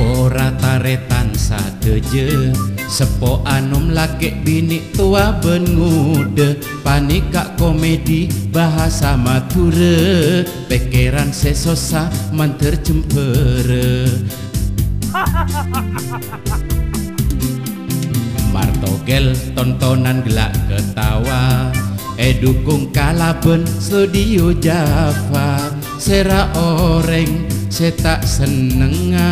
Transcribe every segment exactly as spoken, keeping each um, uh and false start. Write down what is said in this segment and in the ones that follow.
Ora tarètan sadhâjâ, seppo anom lakè' binè' towa bân ngodâ, panèka komedi bhâsa Madhurâ, pèkkèran sè sossa mandhâr jembhârâ. Martogel tontonan gella' ketawa, èdhukung kalabân Studio Java. Sèra orèng sè ta' sennengnga,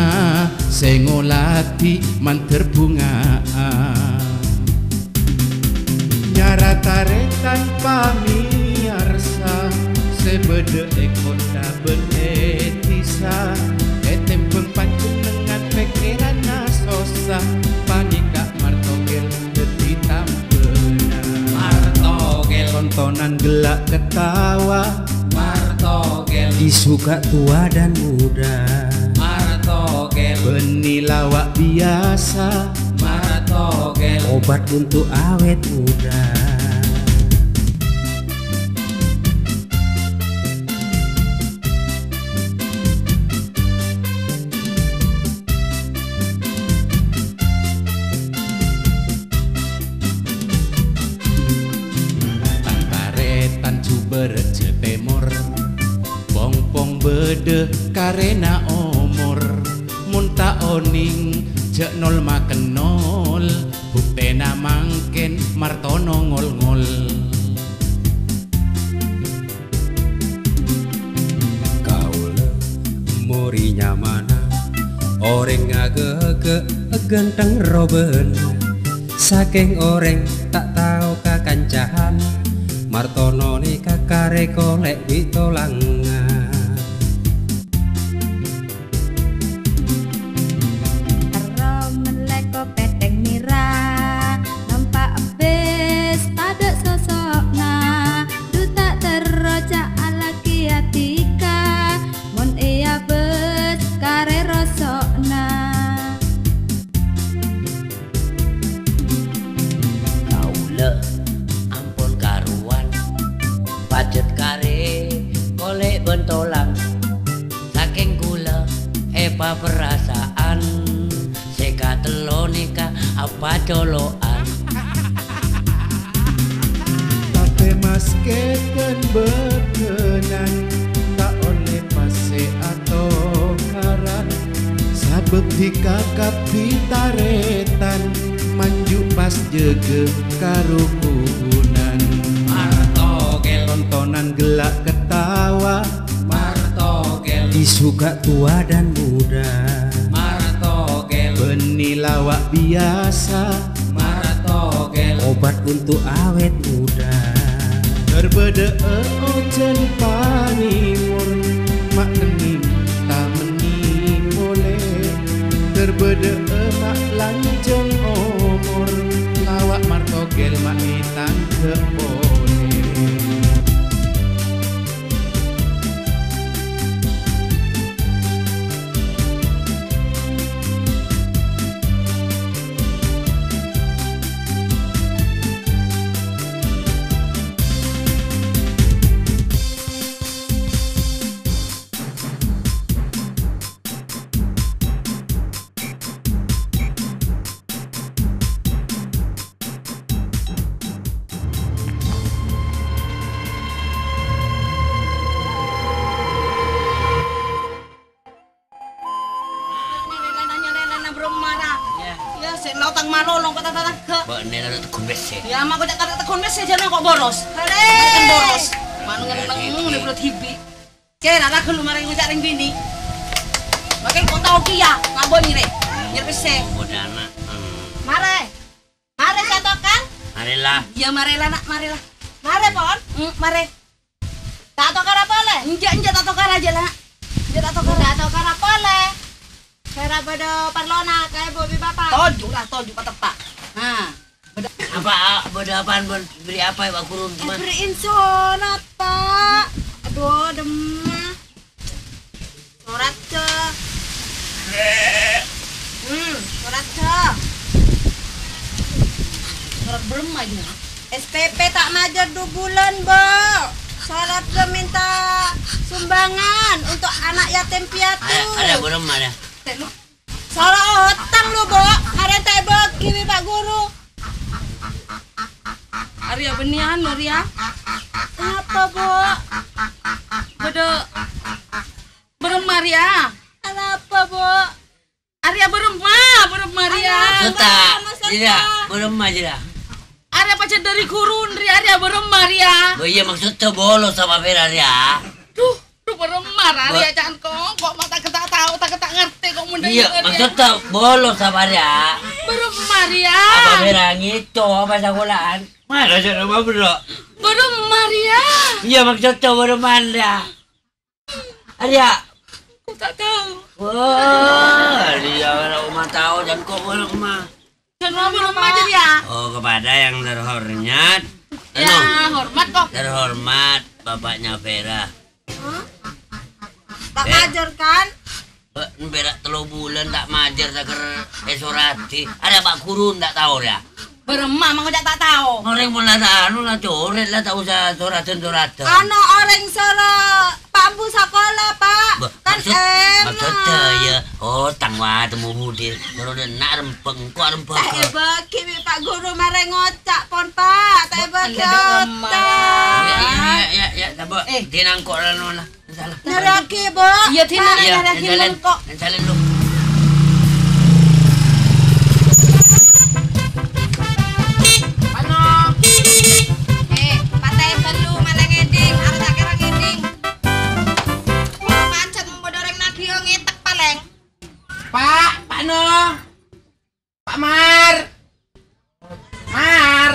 sè ngolatè mandhâr bhunga'a. Nyara tarètan pamèyarsa sè bâdâ è kottha bân è dhisa, ètèmbhâng panjhennengngan pèkkèranna sossa, panèka Martogel dhâddhi tambhâna. Martogel. Tontonan gella' ketawa. Martogel. Disuka tua dan muda. Martogel. Bânnè lawa' biyasa. Martogel. Obat untuk awet muda. Tan-tarètan jhubâr jhâ' tèmor, pong-pong bâdâ karèna omor. Mon ta' onèng, jhâ' nol makennol, buktèna mangkèn Martono ngol-ngol. Kaulâ morè nyamana orèng agâ-agâ ghântheng robân. Sakèng orèng ta' tao kakancahan, Martono nèka karè kolè' bi' tolangnga. Terro mellè kopèthèng mèra, nompa' bis tadâ' soso'na, duta terro ca' alakè atika, mon è abâs karè roso'na. Kaulâ ampon karowan, pajhât karè kolè' bân tolang. Sakèng kaulâ èpaparasa'an, sè katello nèka apacolo'an. Tapè maskè ghân bâdânan, ta' ollè pas sè atokaran. Sabâb dhika kabbhi tarètan, manjhu pas jâgâ karukunan. Martogel. Tontonan gella' ketawa. Martogel. Disuka tua dan muda. Martogel. Bânnè lawa' biyasa. Martogel. Obat untuk awet muda. Ghâr bâdâ'â ojhân panèmor, ma' kennèng ta' mennèng polè. Ghâr bâdâ'â ma' lanjhâng omor, lawa' Martogel ma' ètangghâ' polè. Iyâ. Iyâ, sè laotang malolo kok ta' tatangghâ. Bâ'na la tegghu' pèssè. Iyâ, ma' kok ta' tegghu' pèssè, jhâna kok boros. Kan boros. Manu ngeneng, ngene perut hibi. Kèra ra ghâllu marè ngoca' rèng binè. Makè kok tao kèya, ngabâ nyèrè. Nyèrè pèssè. Bodâ ana'. Hmm. Marè. Marè, Ka' Tokar. Marè la. Iyâ, marè la, Na', marè la. Marè, Pon. Hmm, marè. Ta' tokara polè? Enjâ', enjâ' ta' tokara jâ, La. Enjâ' ta' tokara. Ta' tokara polè. Sèra bâdâ parlona ka èbhu bi' bapa'. Toju', La, toju' pateppa'. Ha. Apa, a, bâdâ apaan, Bun? Bèrri' apa, Pak Guru? Eh, bèrri'in sorat, Pak. Aduh, demma. Sorat, Cak. Hmm, sorat, Cak. Sorat belum aja. S P P ta' majâr du bulân, Bo. Sorat ghâ minta sumbangan untuk anak yatim piatu. Ada, ada, belum ada. Telu. Toro' otang lu, Bu. Arè ta' èbâghi bi' Pa' Guru. Arèya bânnè anu, rèya. Napa, Bu? Bâdâ bârâmma rèya. Napa, Bu? Arèya bârâmma, bârâmma rèya. Maksudda, maksudda? Iyâ, bârâmma jârèya. Arèya pajhât dâri ghuruna rèya, arèya bârâmma rèya. Oh iyâ, maksudda bolo sapa pèra rèya? Duh, duh, bârâmma ra, rèya ca'na kok, kok ma' ta' kèta' tao, ta' kèta' ngartè kok mon dâri rèya. Maksudda bolo sapa rèya? Bârâmma rèya. Apa pèra ngèco, apa sakola'an? Mara jârèya, Bro. Bârâmma rèya. Iyâ, maksudda bârâmma rèya. Arèya. Kok ta' tao? Wah, arèya ora omah tao, jhân kok ora omah. Jhân ora omah jârèya. Oh, kepada yang terhormat. Ya, anu, hormat kok. Terhormat bapaknya Vera. Hah? Ta' majâr, kan? Bâ', pèra' tello bulân ta' majâr, ta' kèra èsoradhi. Arèya Pa' Guru ta' tao, ya? Bârâmma, mangkana ta' tao. Orèng mon la ta' anu, la corèt, la ta' osa soradhân-soradhân. Ana orèng soro Pa' Ambu sakola, Pak. Bâ-, kan maksud-, emas. Maksudda, ya, otang, wa, temmo budi. Soro dâ' enna' rembhâk, engko' rembhâk. Ta' èbâghi bi' Pa' Guru marè ngoca', pon, Pak. Ta' èbâghi otang. Ya, ya, ya, ya, ya, coba. Eh. Dinangko' lalu lah. Nyarèaghi, Bu. Iyâ, Din, nyarèaghi, nyarèaghi mongko. Salèn, lu. Pano. Eh, patè bâllu, malè ngèdhing, arè ta' kèra ngèdhing. Pajhât mon bâdâ orèng naghi, yo ngètek palèng. Pak, Pak No. Pak Mar. Mar.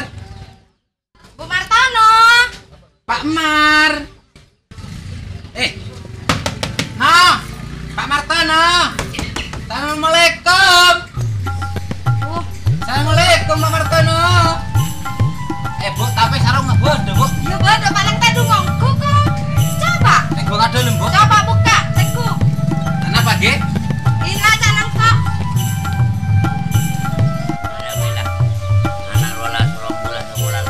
Bu Martono. Pak Mar. Eh. Ha, Pak Martono. Assalamualaikum. Oh. Assalamualaikum, Pak Martono. Eh, Bu, tapè sarong bâdâ, Bu? Iyâ, bâdâ, palèng tèdung ongghu, kok. Coba. Tèdung adâ, Bu. Coba buka, tèdung. Kenapa, Gè? Ila, calon, kok. Alhamdulillah. Ana' rolas, rong bulân, sabulan.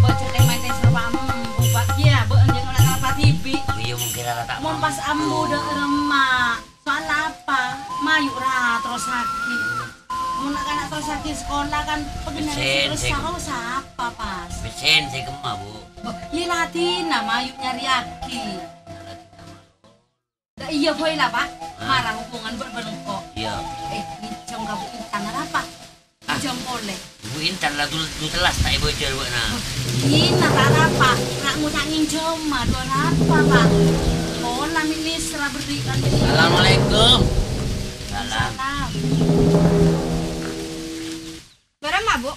Bâjâ tèng-mèntèng sarwa ambu, Pak. Iyâ, bâ' enjâ' ola kalapa dhibi'. Iyâ, mungkin ala ta' Mon pas ambu dâ' remma. Soal apa? Mayu' ra terrosaghi. Mon na'-kana' terrosaghi sekolah kan pagennengngan Mesin, sè terros sè saos apa pas? Mesin sè kemma, Bu. Bâ, iyâ ladina mayu' nyarèaghi. Nah, ladina, Bu. Lah iyâ, boy lah, Pak. Hah? Mara hubungan bâ-, bâreng kok. Iyâ. Eh, ngènjhâm ka Bu Intan arapa? Ah. Ngènjhâm polè. Bu Intan la du-, du telas ta' èbâjâr bâ'na. Ina ta' arapa. Ra' ngoca' ngènjhâm, ma' du arapa, Pak? Pola mè' nèsra berri' kan. Assalamualaikum. Salam. Salam. Bârâmma, Bu?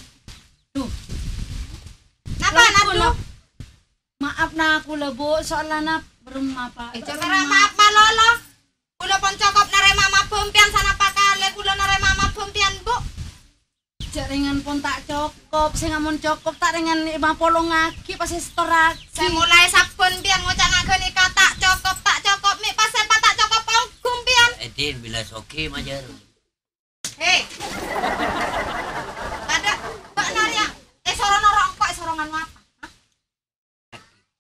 Duh. Napa, Napa, Nadu? Napa? Maaf, na, kaulâ, Bu, soalna bârâmma, Pak. Eh, jhâ' mara maaf malolo. Kaulâ pon cokop narèma maaf bhâmpèyan, sanapa kalè kaulâ narèma maaf bhâmpèyan, Bu. Jhâ' rèngan pon ta' cokop, sènga' mon cokop ta' rèngan èmapolongaghi, pas èstorraghi. Sè molaè sabbhân pèyan ngoca' na' ghânèka ta' cokop, ta' cokop, mè' pas sè pa ta' cokop ongghu pèyan. Edin, bilâ soghi majâr. He. Tadâ', bâ'na rèya èsoro noro' engko' èsoro nganu apa? Hah?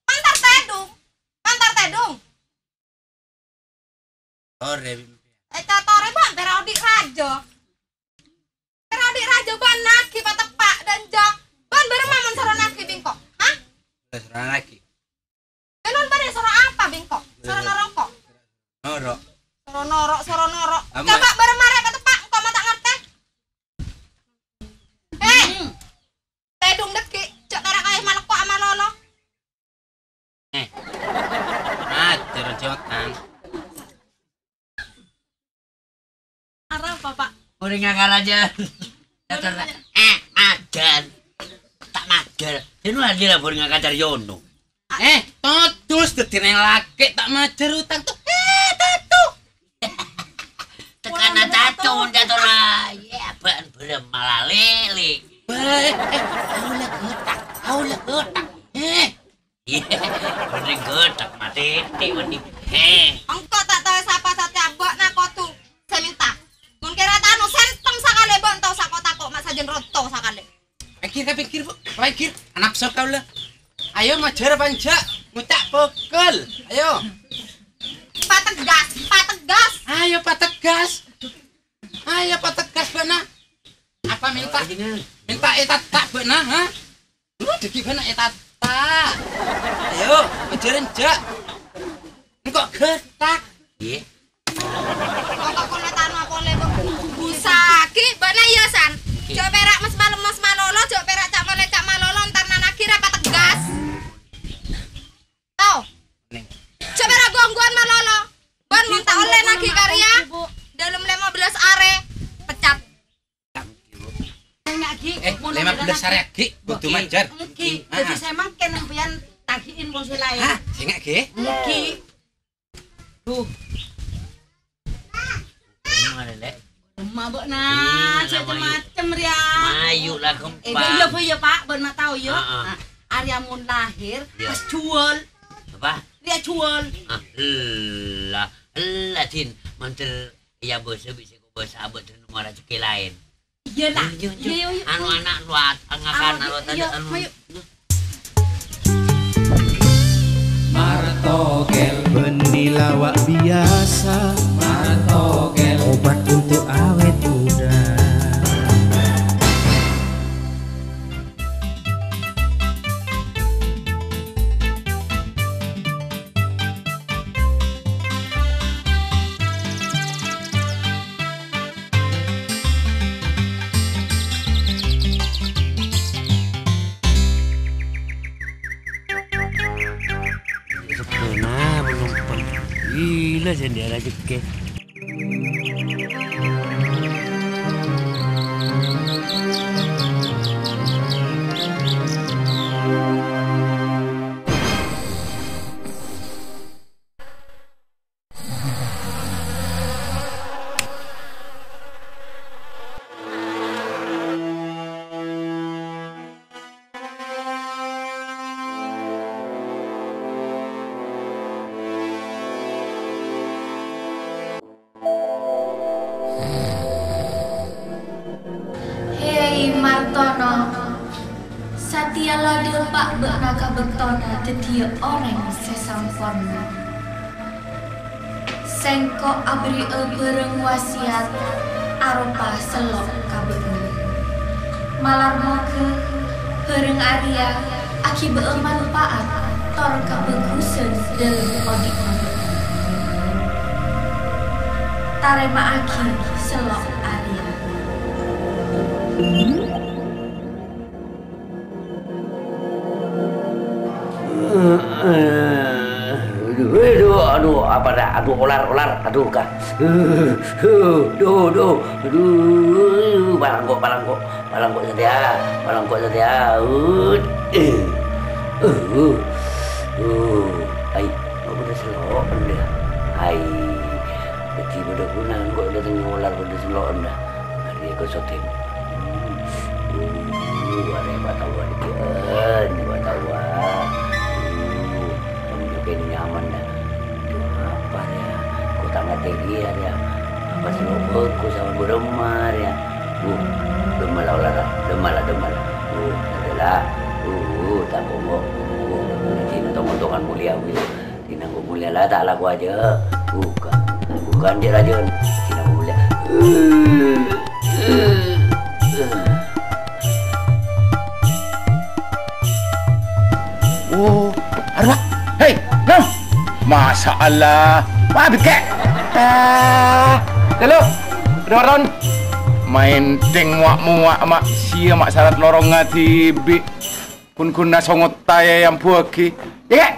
Pantar tèdung. Pantar tèdung. Torè, Bim. Eh, catorè, bân, pèra' odi' rajâ. Pèra' odi' rajâ, bân, naghi pateppa', dânjâ. Bân, bârâmma mon soro naghi bi' engko'? Hah? Soro naghi. Kènon bâdâ soro apa bi' engko'? Soro noro' engko'? Noro'. Soro noro', soro noro'. Ama. Coba bârâmma rè pateppa', engko' ma' ta' ngartè. Eh! Hmm. Tèdung dâggi', jhâ' pèra' kaè malekko' amalolo. Eh. Ajar, Jotan. Arapa, Pak? Orèng ngakal ajâ. Orèng ngakal ajâ. Eh, ajân. Ta' majâr. Jâ' nu ajâ la bârâmma ngakal ajâr yono. Eh, todus dâddhi rèng lakè' ta' majâr utang to. Eh, tatu. Tekana tatu, mon tatu ra. Yâ, bân bârâmma la lèlè. Bâ, eh, eh, aolla ghâtak, aolla ghâtak. Eh. Iyâ, bhender ghâtak, matètè, wâdhi. He. Engko' ta' tao sapa satèya bâ'na kodhu sè mènta. Mon kèra tao sèntèng sakalè bâ'na tao sako-tako ma' sajân ronto sakalè. Pènggir ka pènggir, Bu. Pènggir. Anapso kaulâ. Ayo, majâr apa enjâ'? Ngoca' pokol. Ayo. Pategas, pategas. Ayo, pategas. Ayo, pategas bâ'na. Apa minta, minta ètata' bâ'na, ha? Lu dhâggi' bâ'na ètata'. Ayo, ajhârân jhâ'. Engko' ghetak. Iyâ. Kok kono tanu apa oleh kok busaki bâ'na iyâ, San? Jhâ' pèra' mes-malem mes malolo, jhâ' pèra' ca' malem ca' malolo, entar nanagi ra pategas. Tao. Jhâ' pèra' gangguan malolo. Bân mon ta' ollè nagi karya, dâlem lèma bellâs arè, pecat. Enggak, Gi. Eh, lèma bellâs arè, Gi. Kodhu majâr. Enggak, Gi. Ah, dâddhi ah. Sè mangkèn sampèyan tagihin wong sè laèn. Hah? Sè enggak, Gi? Enggak, Gi. Duh. Mana, Lè'? Emak, Mbok, nah, Iya, cek namanya. Macem, Ria. Mayu lah, Eh, kempang. Iya, Bu, iya, Pak. Bân mak tao, ya. Ah, ah. Nah, Arya mon lahir, Iya. Pas jual. Apa? Ria jual. Ah, ella, ella, Din. Mantel, ya, bos, bisa kok bos, abot, dan nomor rezeki lain. Iya lah. Iya, iya, iya. Anu anak luat, ngakan, anu tadi, iya, anu. Ayo. Martokel. Benih lawak biasa. Martokel. Obat untuk awet muda. Sebenarnya penumpang gila sendiri aja ke. Hei, Martono, satèya la dâpa' bâ'na ka bâktona dhâddhiyâ orèng sè samporna. Sèngko' aberri'â bhârâng wasiyat aropa sello' ka bâ'na. Malar moghâ bhârâng arèya aghibâ'â manfaat tor kabhâghusân dâlem odi'na bâ'na. Tarèma'aghi sello' arèya. Aduh, aduh, aduh, apa dah? Aduh, olar, olar, aduh, ka. Aduh, aduh, aduh, palangko, palangko, palangko satèya, palangko satèya. Aduh, aduh, aduh, ai, kok bâdâ sello' bâ'na? Ai, dhâddhi bâdâ ghunana kok dâteng olar bâdâ sello' bâ'na. Arèya gosok, Din. Hmm. Uh, arèya patawa dikè'en, patawa. Uh, kamu juga ini nyaman, dah. Aduh, apa, ya? Kok tak ngerti dia, ya? Apa sih lo bagus sama beremar, ya? Uh, demelah olah, demelah, demelah. Uh, adalah. Uh, uh, tak kongok. Uh, nanti untung-untungan mulia, gitu. Dinah kok mulia la ta' lako ajâ. Bukan. Bukan, Dek Rajon. Dinah kok mulia. Oh, arwah. Hei, no. Masya Allah. Wah, bikek. Ah, halo. Ron. Main deng muak-muak, mak. Sia, mak, syarat lorong ngadibi. Kun-kun nasongot tae yang buagi. Iya, Kak?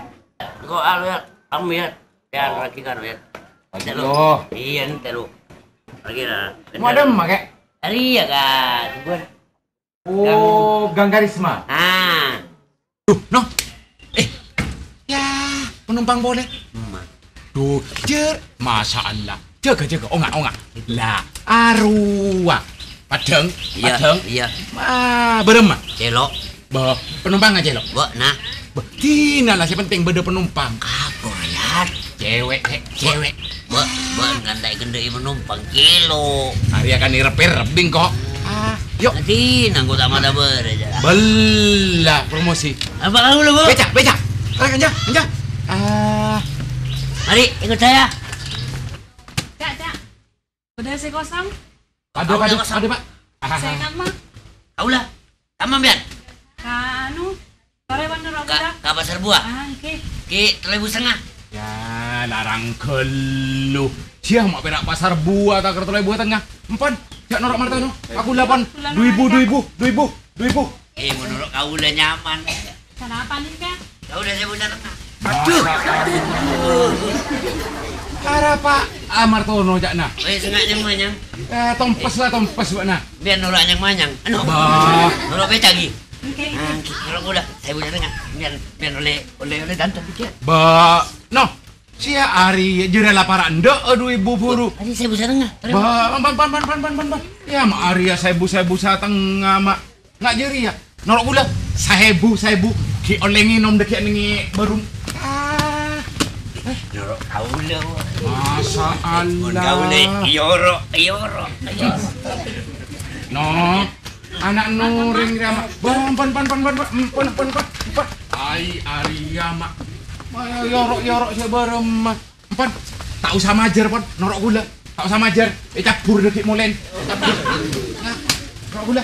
Engko' anu, ya, kamu, ya. Ya, anu lagi kan, ya. Telu. Iya, ini telu. Lagi, nah. Mau ada emak, Kak? Iya, Kak. Buat. Oh, Gang Karisma. Ah. Duh, no. Eh, ya, penumpang boleh. Emak. Duh, jer. Masya Allah. Jaga, jaga. Onga, onga. Lah, arowa. Padang, iya, padang. Iya. Ah, barem, Mak? Celok. Bah, penumpang aja, lo. Mbok, nah. Bah, dina lah, sing penting bâdâ penumpang. Apa, ya? Cewek, Cek, cewek. Mbok, mbok, ngantai kendai penumpang, kilo. Arya kan irep-irep, Bing, kok. Ah, yuk. Dina, engko' tak mata bere, ya. Belah, promosi. Apa kamu, lo, Bu? Becak, becak. Arek, enjah, enjah. Ah. Mari, ikut saya. Cak, Cak. Bâdâ sè kosong? Ada, ada, ada, Pak. Saya kan, Mak. Kaula. Tamam, Bian. Ka anu, sore, Wan, Noro Ka, Budak. Ka Pasar Buah. Ah, oke. Ki, tello èbu setengah. Ya, larang ghâllu. Siya ma' pèra' Pasar Buah, ta' kèra tello èbu setengah. Empan, jhâ' noro' Martono. Aku lapan. Bulan Dua èbu, Ramadan. Dua èbu, dua èbu, dua èbu. Eh, menurut kaula nyaman. Kenapa nih, Kak? Kaula sèbu setengah. Aduh. Arapa Amartono ca'na? Eh, sengaja manyang. Eh, tompes la, tompes, bâ'na. Biar noro' anyang manyang. Anu. Bah. Noro' beca, Gi. Oke. Ah, noro' kaula sèbu setengah. Biar, biar oleh, oleh, oleh danten dikit. Ba, no. Siya arè jârèya la para' endâ', dua èbu buru. Tadi sèbu setengah. Ba, pan, pan, pan. Ya, ma' arè ya sèbu, sèbu setengah, ma'. Nga' jârèya, noro' kaula, saèbu, saèbu, ghi' ollè ngènom dâgghi' nèng è bârung. Ah. Noro' kaula, wa. Masya Allah. Mon kaula, iyoro', iyoro', iyoro'. No, ana' norèng rèya, ma'. Bâ, pan, pan, pan. Ai, arèya, ma'. Ma, iyoro', iyoro', sè bârâmma. Pon, ta' osa majâr, Pon. Noro' kaula. Ta' osa majâr. Eh, cabur dâgghi' molèn. Cabur. Nah, noro' kaula.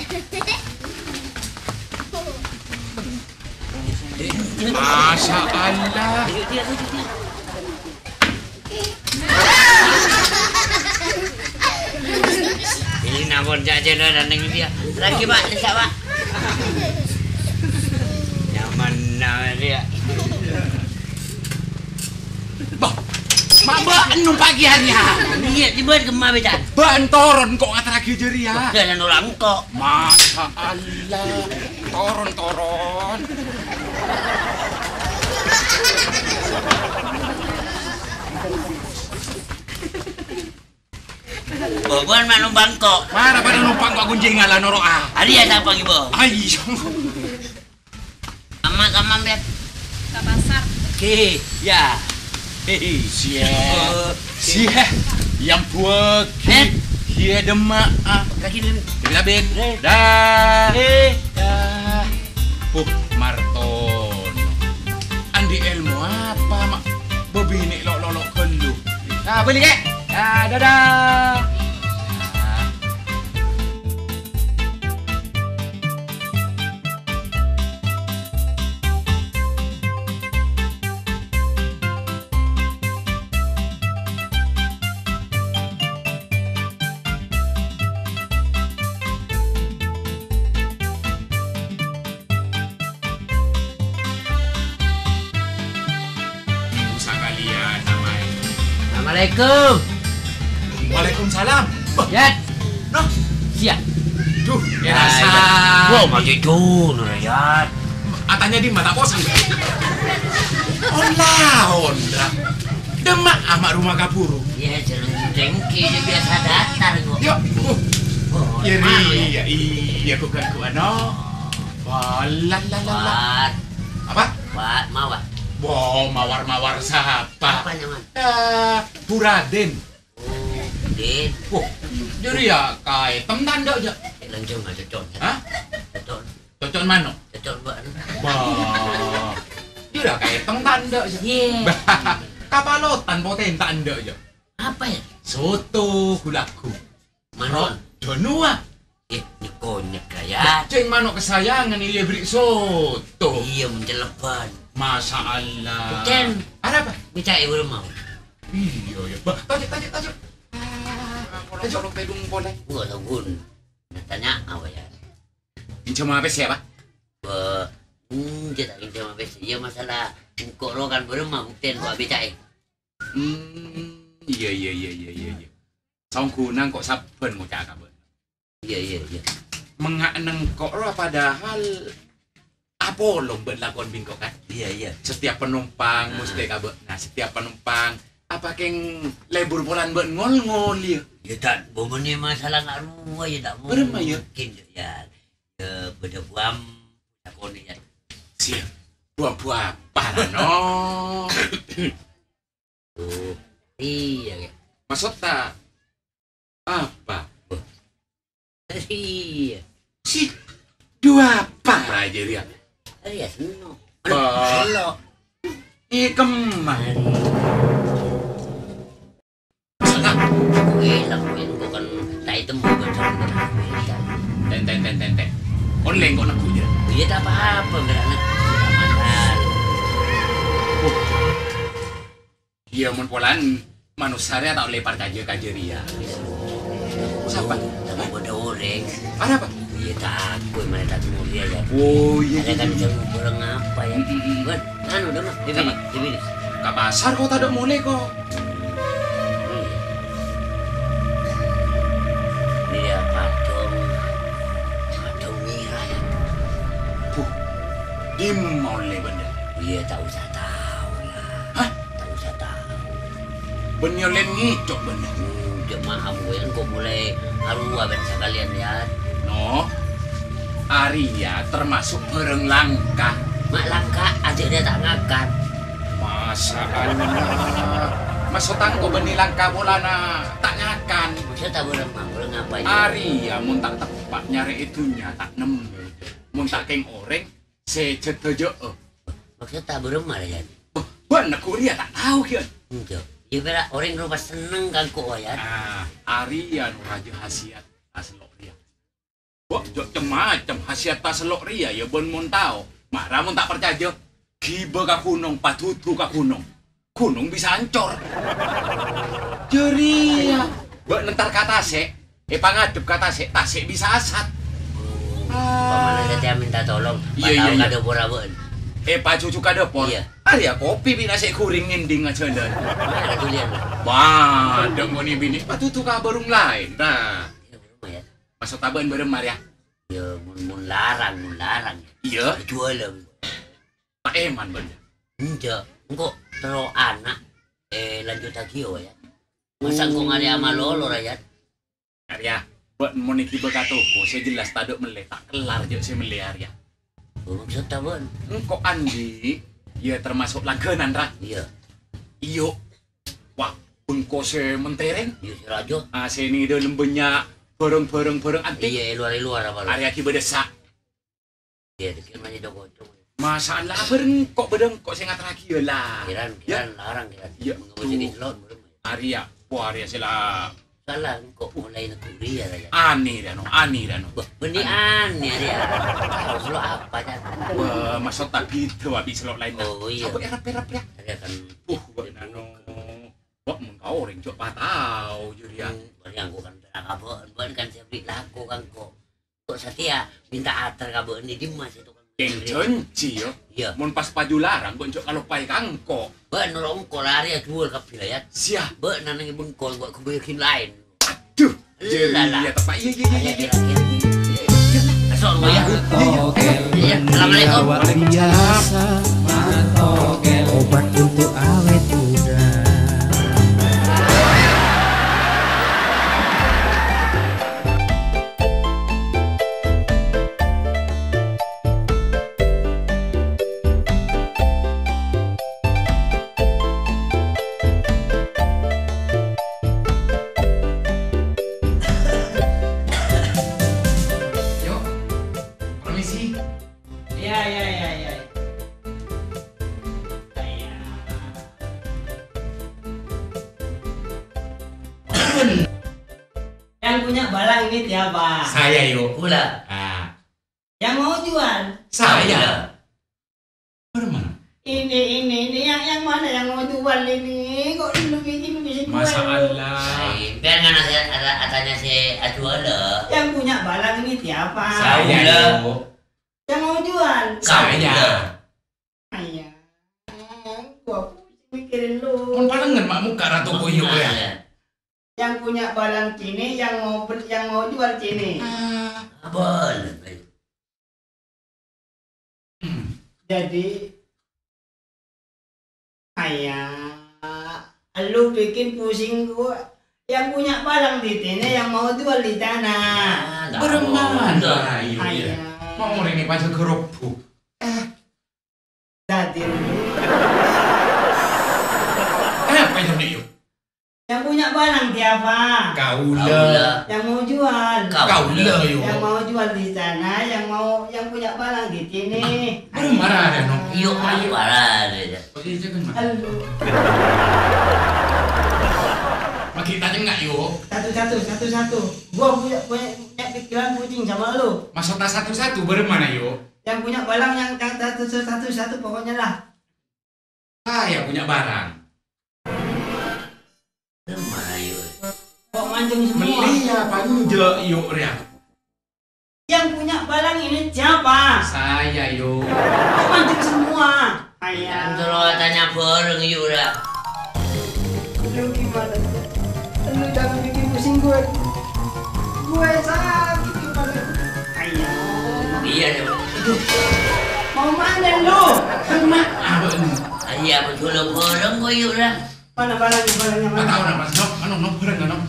Masya Allah. Ini namun jajal dan yang dia. Lagi, Pak, bisa, Pak. Nyaman, nyaman dia. Bah, ma' bâ'en nompa'aghi arèya? Iyâ, dibâ'en kemma bèca'an? Bâ'en toron ko' ngaterraghi jârèya. Wah, jhâlân orèng ko'. Masya Allah. Toron, toron. Bâ'en ma' nompang ko'. Mara padâ nompang ko' ghun jhâ' ngala noro'a. Arèya sapa ghi, Bo? Ai. Amma, amma, Beb. Ka pasar. Oke, ya. Hehe. Siya. Oh, oke. Siya. Yang buwâghi. Eh? Siya dâmma'a. Lagi dulu. Bila, Beb. Eh. Dah. Eh. Dah. Puh, Martono. Andi' èlmo apa, ma' bâbinè' lo'-lolo' ghâllu? Ah, bâli, Kè. Ah, dadah. Minggu sakalèyan, Amai. Assalamualaikum. Waalaikumsalam. Bâh. Yat. Noh. Siya. Duh, ya, biasa. Ya. Wah, masih dulu, Yat. Atanya di mata posang, Bang. Olah, onra. Dâmma'a ma' roma kaburu. Iya, jhâlân cengki, biasa datar kok. Yo, uh. Oh, ya, mana, iya, ya? Iya, kok ganggu, ano. Wah, la, la, la, la. Wat. Apa? Wat, mawar. Wow, mawar-mawar sapa? Apa nyaman? Eh, Bu Raden. Oh, Din. Wah, jârèya kaètem tandhâ, jâ? Eh, lanjut, Mas, cocok. Hah? Cocok. Cocok mano? Cocok, Mbak. Bah. Jârèya kaètem tandhâ, jâ? Iya. Bah, kapalotan potèn tandhâ, jâ? Apa ya? Soto gulagu. Mano? Ro-, Donoa. Eh, nyeko-nyek ya. Ceng mano' kesayangan, iya, beri soto. Iya, menceleban. Masya Allah. Ceng. Ada apa? Bicak ibu mau. Iya, iya. Bah, tajuk, tajuk, tajuk. Ah, tajuk. Kalau pedung boleh. Wah, lagun. Tanya apa ya? Pinjam apa sih, Pak? Be, hmm, kita pinjam apa sih? Ya, masalah engko' ro kan belum mau buktian kok bicak, eh. Hmm, iya, iya, iya. Saongghuna engko' sabbhân ngoca' ka bâ'na. Iya, iya, iya. Menga' nengko' ro padahal apolong bâ'na lakon bingko kan? Iya, iya. Setiap penumpang mesti ka bâ'na, setiap penumpang. Apa keng lebur polana bâ'na ngol-ngol, ya? Ya, ta' bomane masalah nga' rowa, ya, ta' mungkin, ya. Ya, bâdâ buam, lakone, ya. Siap. Buam-buam apa, no? Oh, iya, Kè. Maksud ta' apa? Oh. Iya. Si, dua apa aja dia? Iya, senno. Bah. Senno. Iya, kemang. Nah. Weh, lakuin bukan tai temu, bukan Ollè engko' neggu' jâ. Iyâ, ta' pa-apa, Mbak. Neggu' ta' masalah. Oh. Iyâ, mon polana manossa rèya ta' ollè parcajâ ka jârèya. Sapa? Tang bâdâ orèng. Arapa? Iyâ, tako' mara ta' temmo rèya, yâ. Oh, iyâ, iyâ, kan iyâ. Jâ' ngobrol ngapa, yâ? Mm, mm, mm. Bân, anu, dâ', Mak. Dâ' bini, dâ' bini. Ka pasar ko' tadâ' molè, ko'. Iyâ, padâ, padâ mèra, yâ. Buh, dimma ollè bâ'na? Iyâ, ta' osa tao, yâ. Hah? Ta' osa tao. Bâ'na ollè ngèco' bâ'na? Hmm, jâ' maaf, gue engko' molaè arowa bân sakalèyan, yâ. No, arèya termasuk bârâng langka. Ma' langka, ajâ' rèya ta' ngakan. Masya Allah. Maksod engko' bânnè langka polana ta' ngakan. Maksod ta' bârâng mangkol ngapa, yâ? Arèya mon ta' teppa' nyarè'è dhunnya ta' nemmo. Mon ta' kèng orèng sè jâdhâjâ'â. Maksod ta' bârâng mara, yâ? Bâh, bâ'na neggu' rèya ta' tao, Gyan. Enjâ'. Iyâ, pèra' orèng ropa senneng ka engko', yâ. Ah, arèya no rajâ khasiat ta' sello' rèya. Wah, jâ' cem-macem khasiat ta' sello' rèya, yâ, bân mon tao. Mara mon ta' parcajâ, ghibâ ka ghunong, padudu ka ghunong. Ghunong bisa ancor. Jârèya, bâ'na entar ka tasè', èpangadhep ka tasè', tasè' bisa asat. Pamana satèya minta tolong, iyâ, iyâ, patao iyâ. Ka dâpor abâ'na. Èpajuju ka dâpor. Iyâ. Arèya kopi bi' nasè' ghuring ngèndhing ajhâlân. Mara dhuliyân. Wah, dâ' monè binè' padudu ka bârung laèn. Nah. Iyâ, bârung, yâ. Maksod abâ'na bârâmma rèya? Iyâ, mon, mon larang, mon larang. Iyâ. Èjhuwâlâ. Ta' èman bâ'na. Enjâ', engko' terro ana', eh, lanjuttaghi, yâ. Masa' engko' ngarèya malolo, ra, Yat? Arèya, bâ'na mon èghibâ ka toko, sè jelas tadâ' mellè, ta' kellar jâ' sè mellè arèya. Oh, maksodda bâ'na? Engko' andi', yâ termasuk langghânan, ra? Iyâ. Iyâ. Wah, bengko sè mentereng. Iyâ, sè rajâ. Ah, sè neng è dâlem bânnya' bârâng-bârâng, bârâng antik. Iyâ, è lowar, è lowar apa, Bro? Arèya èghibâ dessa'. Iyâ, dikir manyè do kocong. Masyaallah, bâreng kok bâdâ engko' sè ngaterraghi, yâ, la. Kiran, kiran, larang, kiran. Iyâ. Mengko sè diselot, bâreng. Arèya, po arèya sè la. Salah, engko' molaè neggu' rèya, ra, yâ. Anè, rèya, no, anè, rèya, no. Bâh, bânnè anè, rèya. Tao sello' apa, Cak? Wah, maksod ta' bhidhâ, abi' sello' laènna. Oh, iyâ. Coba erap-erap, rèya. Rèya kan. Buh, bâ'na, no. Wah, mon ka orèng jâ' patao, jârèya. Hmm, bânnè engko' kan pèra' ka bâ'na, bâ'na kan sè abâli lako ka engko'. Kok satèya minta ater ka bâ'na, dimma sè tokang? Kèng jhânjhi, yâ. Iyâ. Mon pas paju larang, bâ'na jâ' kaloppaè ka engko'. Bâ'na noro' engko' larè ajhuwâl kabbhi, la, Yat. Siya. Bâ'na neng è bengko, engko' ghâbâyyâghin laèn. Aduh, jârèya teppa'. Iyâ, iyâ, iyâ, iyâ. Ayo, ayo, ayo. Masuk dulu ya. Iya, iya. Assalamualaikum. Luar biasa. Obat untuk awet muda. Yuk, permisi. Iya, iya, iya, iya. Iya. Yang punya barang ini siapa? Saya, yuk. Pula. Ah. Yang mau jual? Saya. Pula. Bârâmma? Ini, ini, ini yang, yang mana yang mau jual ini? Kok dulu bikin, bikin jual? Masya Allah. Ay, biar nggak nanya, ada, tanya si Ajwala. Yang punya barang ini siapa? Saya, Kaula. Yuk. Yang mau jual? Saya. Kaula. Ayah, gua pusing mikirin lu. Mon palengen mak muka ratu kuyuk ya. Iya. Yang punya barang sini, yang mau bel-, yang mau jual sini. Ah. Abal. Jadi, ayah, lu bikin pusing gua. Yang punya barang di sini, yang mau jual di sana. Nah, bârâmma? Enggak. Ayo, iya. Ayah. Mau ini paja gerobok. Eh. Dadi. Kenapa itu, Dio? Yang punya barang siapa? Kaula. Kaula. Yang mau jual? Kaula. Kaula, yo. Yang mau jual di sana, yang mau, yang punya barang di sini. Bârâmma rèya, no? Iyo, apa rèya? Oh, iya, jangan, Mak. Halo. Lagi tanya nggak, yo? Satu, satu, satu, satu. Gua punya, punya, punya Pikiran pusing sama lu. Maksudnya satu-satu, bagaimana, yuk? Yang punya barang yang, yang satu, satu, satu, satu, pokoknya lah. Saya punya barang. Bagaimana, yuk? Kok mancing semua? Meli ya, panjak, yuk, ya. Yang punya barang ini siapa? Saya, yuk. Kok mancing semua? Ayah. Yang terus tanya bareng, yuk, ya. Lu gimana? Lu jangan bikin pusing gue. Gue sakit kepala. Ayah. Iya, dong. Mau mana lu? Kena apa ini? Iya, betul, borong kok, yuk, lah. Mana barangnya, barangnya mana? Nggak tahu, Mas. Nok, anu, nok, barang, nok.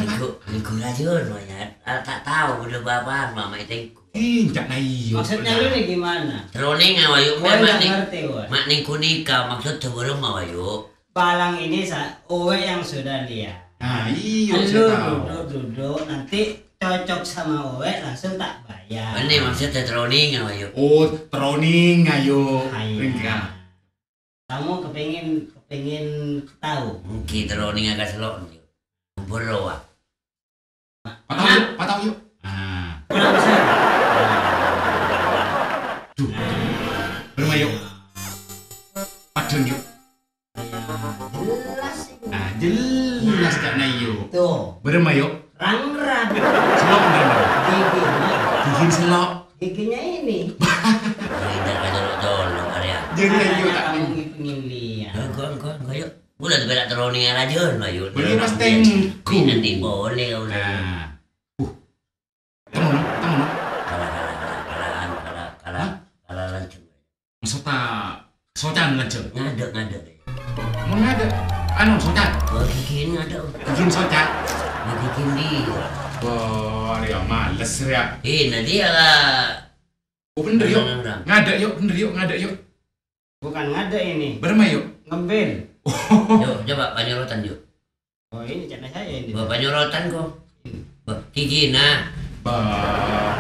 Iku, iku rajin, Mat. Ah, tak tahu udah berapa lama itu. Ih, cak na iyo. Maksudnya lu nih gimana? Terus nih, ngawa, yuk, Gue nggak ngerti, Wan. Mak ning kunika, maksud sebelum, ngawa, yuk. Palang ini sa-, Owe yang sudah lihat. Nah, iya, Lu saya tahu. Duduk-duduk, nanti cocok sama Owe, langsung tak bayar. Ini maksudnya troning apa, yuk? Oh, troning, ayo. Ayo. Ringka. Kamu kepingin, kepingin tahu? Mungkin troning agak selok, yuk. Bro, Wak. Patah, yuk, patah, yuk. Nah. Duh. Bermain, yuk. Padang, yuk. Jelas ini. Nah, jelas cak na iyo. Tuh. Berem ayo. Rang-rang. Selok berem. Giginya. Gigi selok. Giginya ini. Kita kacau-colo kali ya. Jadi ayo tak kamu pengen lihat. Enggak, enggak, enggak, yuk. Bulan berak teroni aja, ayo. Beli mas tengku. Nanti boleh, udah. Nah. Uh. Temen, temen. Kalah, kalah, kalah, kalah, kalah, kalah, kalah, kalah lanceng. Maksudnya, socan lanceng? Ngadek, ngadek. Mau ngadek? Anu, socan? Oh, gigin ngadek. Gigin socan? Ya, gigin dia. Wah, dia males, ya. Eh, nanti ya, lah. Oh, bener, yuk. Bener, bener. Ngadek, yuk. Bener, yuk. Ngadek, yuk. Bukan ngadek ini. Bermain, yuk. Ngembil. Yuk, coba penyorotan, yuk. Oh, ini cakna saya ini. Bapak nyorotan kok. Ini. Bah, gigi, nah. Bah.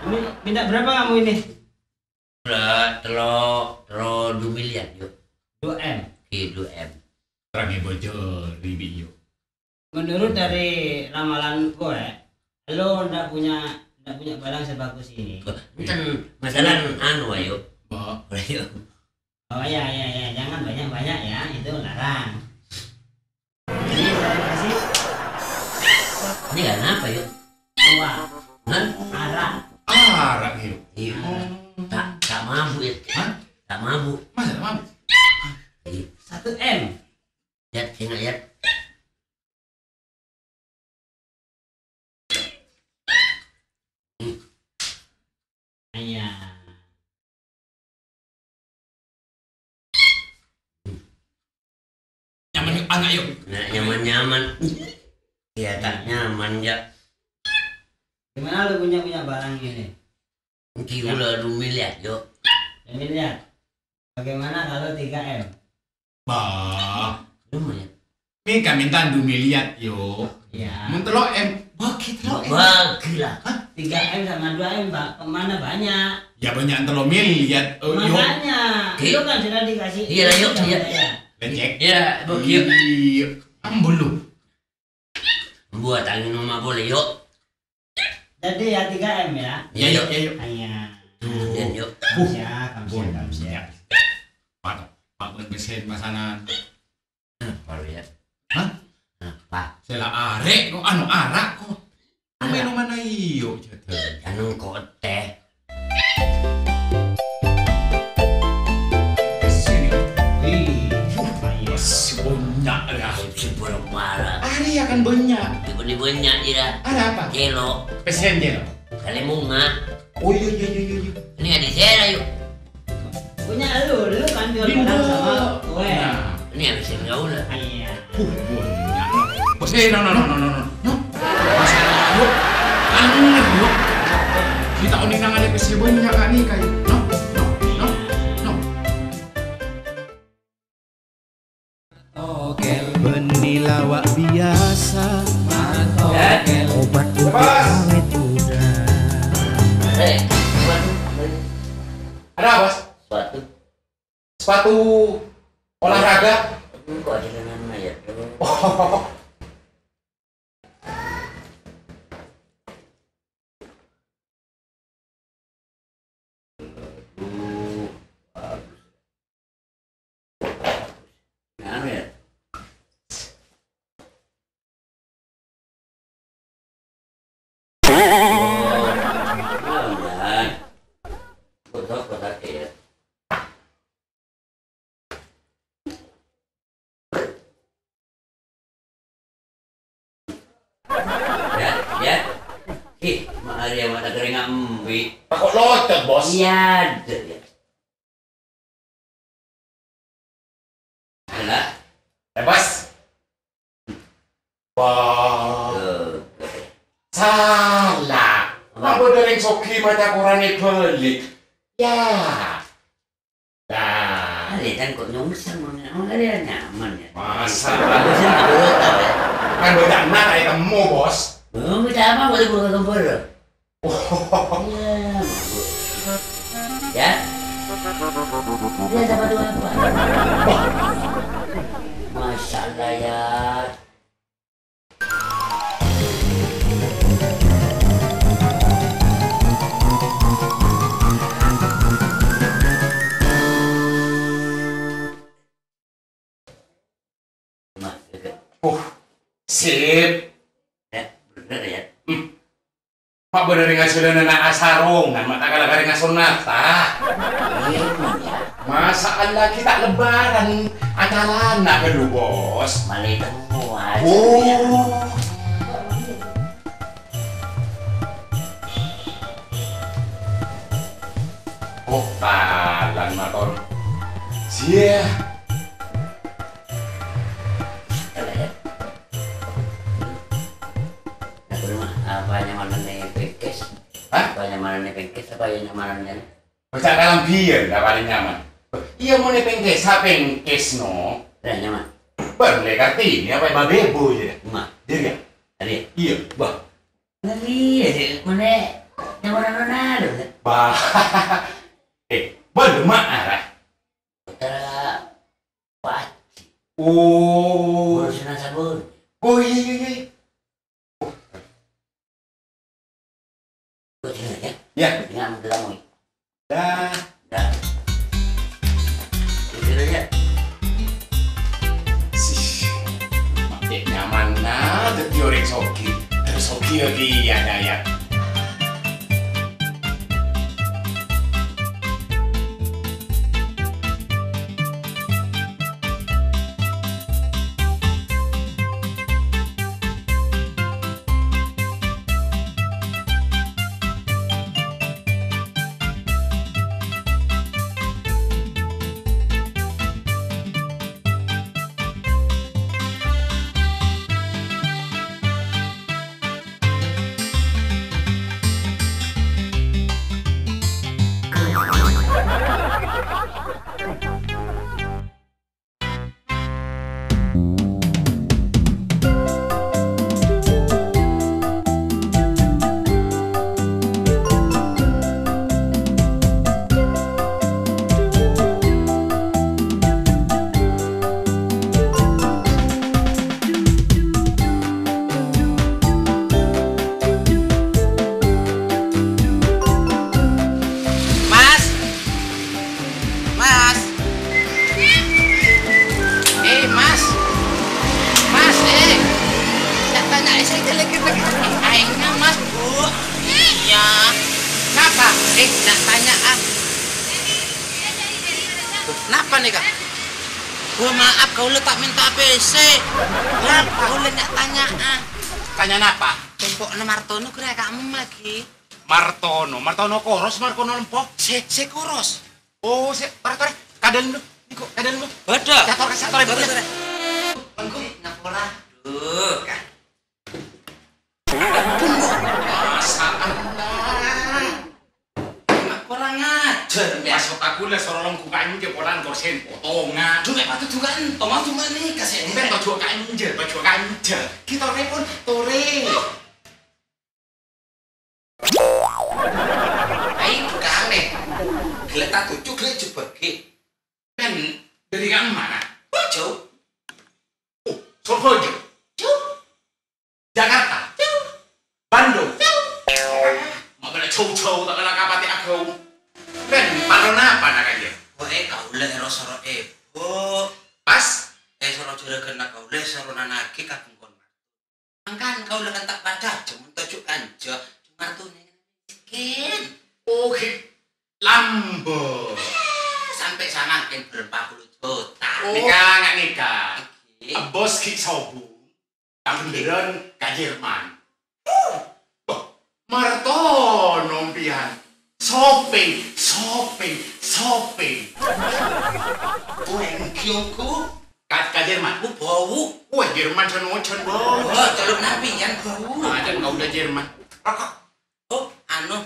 Ini minta berapa kamu ini? Udah, telo, telo dua miliar, yuk. Dua M. Iya, dua M. Terangnya bocor, ribi, yuk. Menurut dari ramalan gue, lo ndak punya, ndak punya barang sebagus ini. Enten masalah anu, ayo. Bah. Ayo. Oh, ya, ya, ya, jangan banyak-banyak ya, itu larang. Ini saya kasih. Ini kan apa, yuk? Tua. Hah? Arak. Arak, yuk. Iya. Oh. Tak, tak mabuk, ya. Hah? Tak mabuk. Masa tak mabuk? Iya. Satu M. Yat, ingat, Yat. Iya. Nyaman, yuk, anak, yuk. Nah, nyaman-nyaman. Iya, tak nyaman, ya. Gimana lu punya, punya barang ini? Gila, dua miliar, yuk. Dua miliar. Bagaimana kalau tiga M? Bah. Lumayan. Mika minta dua miliar, yo. Iya. Mun telo M, bagi telo M. Bagi lah. Hah? Tiga M sama dua M, Pak. Kemana banyak? Ya, banyak telo miliar. Oh, yo. Makanya, Ki. Lu kan sudah dikasih. Iya, yuk, iya. Iya. Lecek. Iya, bagi, yuk. Iya. Ambo lu. Buat angin mama boleh, yuk. Jadi ya tiga M ya. Ya, yuk, ya, yuk. Iya. Tuh. Ya, yuk. Kamsia, kamsia, kamsia. Pak, Pak, bukan pesen pasangan. Apa ya? Hah? Apa? Sela arek kok, anu arak kok. Arak. Minuman ayo, jadal. Anu kok teh. Sini. Ih, banyak ya. Super parah. Hari akan banyak. Ini banyak ya. Ada apa? Jelo. Pesen jelo. Kali bunga. Oh iya, iya, iya, iya, iya. Ini ada saya, yuk. Punya lu, lu kan jual barang sama gue. Nah. Ini habis yang gaul lah. Iya. Huh, banyak. Bos, eh, no, no, no. No. Masalah, yuk. Aneh, yuk. Kita oning nang ada pesen banyak kan nih, kayak. No, no, no, no. Bânnè lawak biyasa, obat untuk awet muda. Eh, sepatu. Ada, Bos? Sepatu. Sepatu olahraga. Ini kok ada lengan, ya? Oh. Anu ya. Oh, ya. Kotak-kotak ya. Ya, ya. Ih, ma' arèya ma' ta' kèrèng embi'. Tako' locot, Bos. Iyâ, dâ', ya. Ala. Eh, Bos. Wah. Eh. Salah. Apa? Apa dâreng soghi maca Qur'an èbâli'? Ya. Lah. Arèya kan kok nyongsang, mon, mon arèya nyaman, ya. Masa? Bagusnya nggak boleh tahu, ya. Kan bocah enak kayak temu, Bos. Belum kita apa, boleh buka kompor, loh. Oh. Iya, bagus. Ya. Dia dapat dua apa? Masya Allah, ya. Uh, sip. Ya, bener ya. Hmm. Ma' bâdâ rèng ajhâlânana asarongan, ma' ta' kala ka rèng asonnat, ta? Iya, Bang, ya. Masa Allah, kita lebaran, acarana ghâllu, Bos. Malè temu aja, ya. Oh. Oh, talan mator. Sia. Apa nyamanan nih pengkes? Hah? Apa nyamanan nih pengkes? Apa ya nyamanan nih? Bocah kalambhiyan ta' palèng nyaman. Iyâ, mon è pengkes, ha pengkes, no. Lah, nyaman. Bân lè Kartini apa Babebo, ya? Ma. Iya, ya? Tadi? Iya. Wah. Tadi, ya, sih. Mana nyamanan Ronaldo, kan? Bah. Eh, bân, ma, arah. Putra Pak Haji. Oh. Ngurusin sabun. Oh, iya, iya, iya. Kok sini aja? Ya. Ini kamu bilang, Wi. Dah. Dah. Tidur aja. Sih. Maté nyaman nah, dadi orèng soghi. Terus soghi lagi, ya, ya, ya. Mas! Mas! Eh, Mas! Mas, eh! Nak tanya, eh, saya lagi, lagi. Eh, aing, Mas, Bu. Iya. Napa? Eh, nak tanya, ah. Napa nih, Kak? Oh, maaf, kaula ta' mènta pèssè. Napa? Kaula nak tanya, ah. Tanya napa? Tempo'na Martono kira kamu lagi. Martono, Martono Koros, Martono Lempo. Sè, sè Koros. Oh, sè, tore, tore. Kadhâlem, Niko, kadhâlem. Waduh. Cator, cator, tore, tore. Mangko, ngapora. Duh, Kak. Masya Allah. Mak kurang ajar, ya. Maksud aku lah, soro lenggu kanjeng, potongan korsen, potongan. Duh, mek patut juga entong, aku cuma nih, kasih. Enggak, tojo kanjeng, tojo kanjeng. Kita repot, tore. Ai, bukan, eh. Gelek tak tuju, gelek jebak, eh. Kan dari kamu mana? Bojo. Oh, Surabaya. Jakarta. Bandung. Ma' bâdâ jhâu-jhâu ta' kèra ka Patè Aghâung. Bân, parlo napa, na', ka'dinto? Wèh, kaulâ èro-soro èbhu. Pas? Èsoro jhurâghânna kaulâ, èsoro nanaghi ka bengkona. Mangkana kaulâ kan ta' parcajâ mon toju' kanja, coma tunèna miskin. Oh, ghi' lambâ'. Sampè' samangkèn bârâmpa polo juta. Oh. Nèka, nga' nèka. Ngghi. Bos ghi' sobung. Kabhendherrân ka Jerman. Bâh, Martono empèyan. Shopping, shopping, shopping. Oh, èngghi ongghu. Ka, ka Jerman. Oh, bâu. Wah, Jerman sè nojân bâu. Oh, teluk nampèyan bâu. Majân kaulâ Jerman. Roko'. Oh, anu.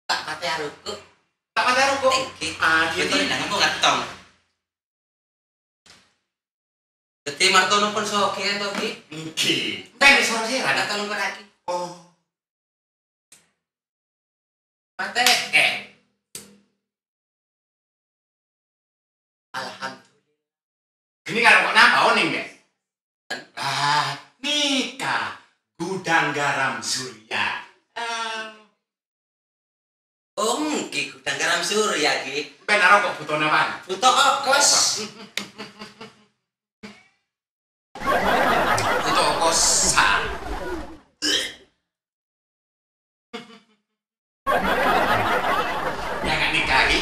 Ta' patè aroko'. Ta' patè aroko'? Èngghi. Ah, gitu. Betul, nang aku ngetong. Dhâddhi Martono pon soghi, ènto, Ghi? Èngghi. Bân, soro sèra. Kata longkorraghi. Oh. Patè, eh. Alhamdulillah. Ghânèka roko' napa, onèng, Bân? Ah, nèka, Gudang Garam Surya. Ah. Oh, èngghi, Gudang Garam Surya, Ghi. Bân aroko' bhuto napa? Bhuto okos. Bhuto okosan. Ya, nga' nèka, Ghi.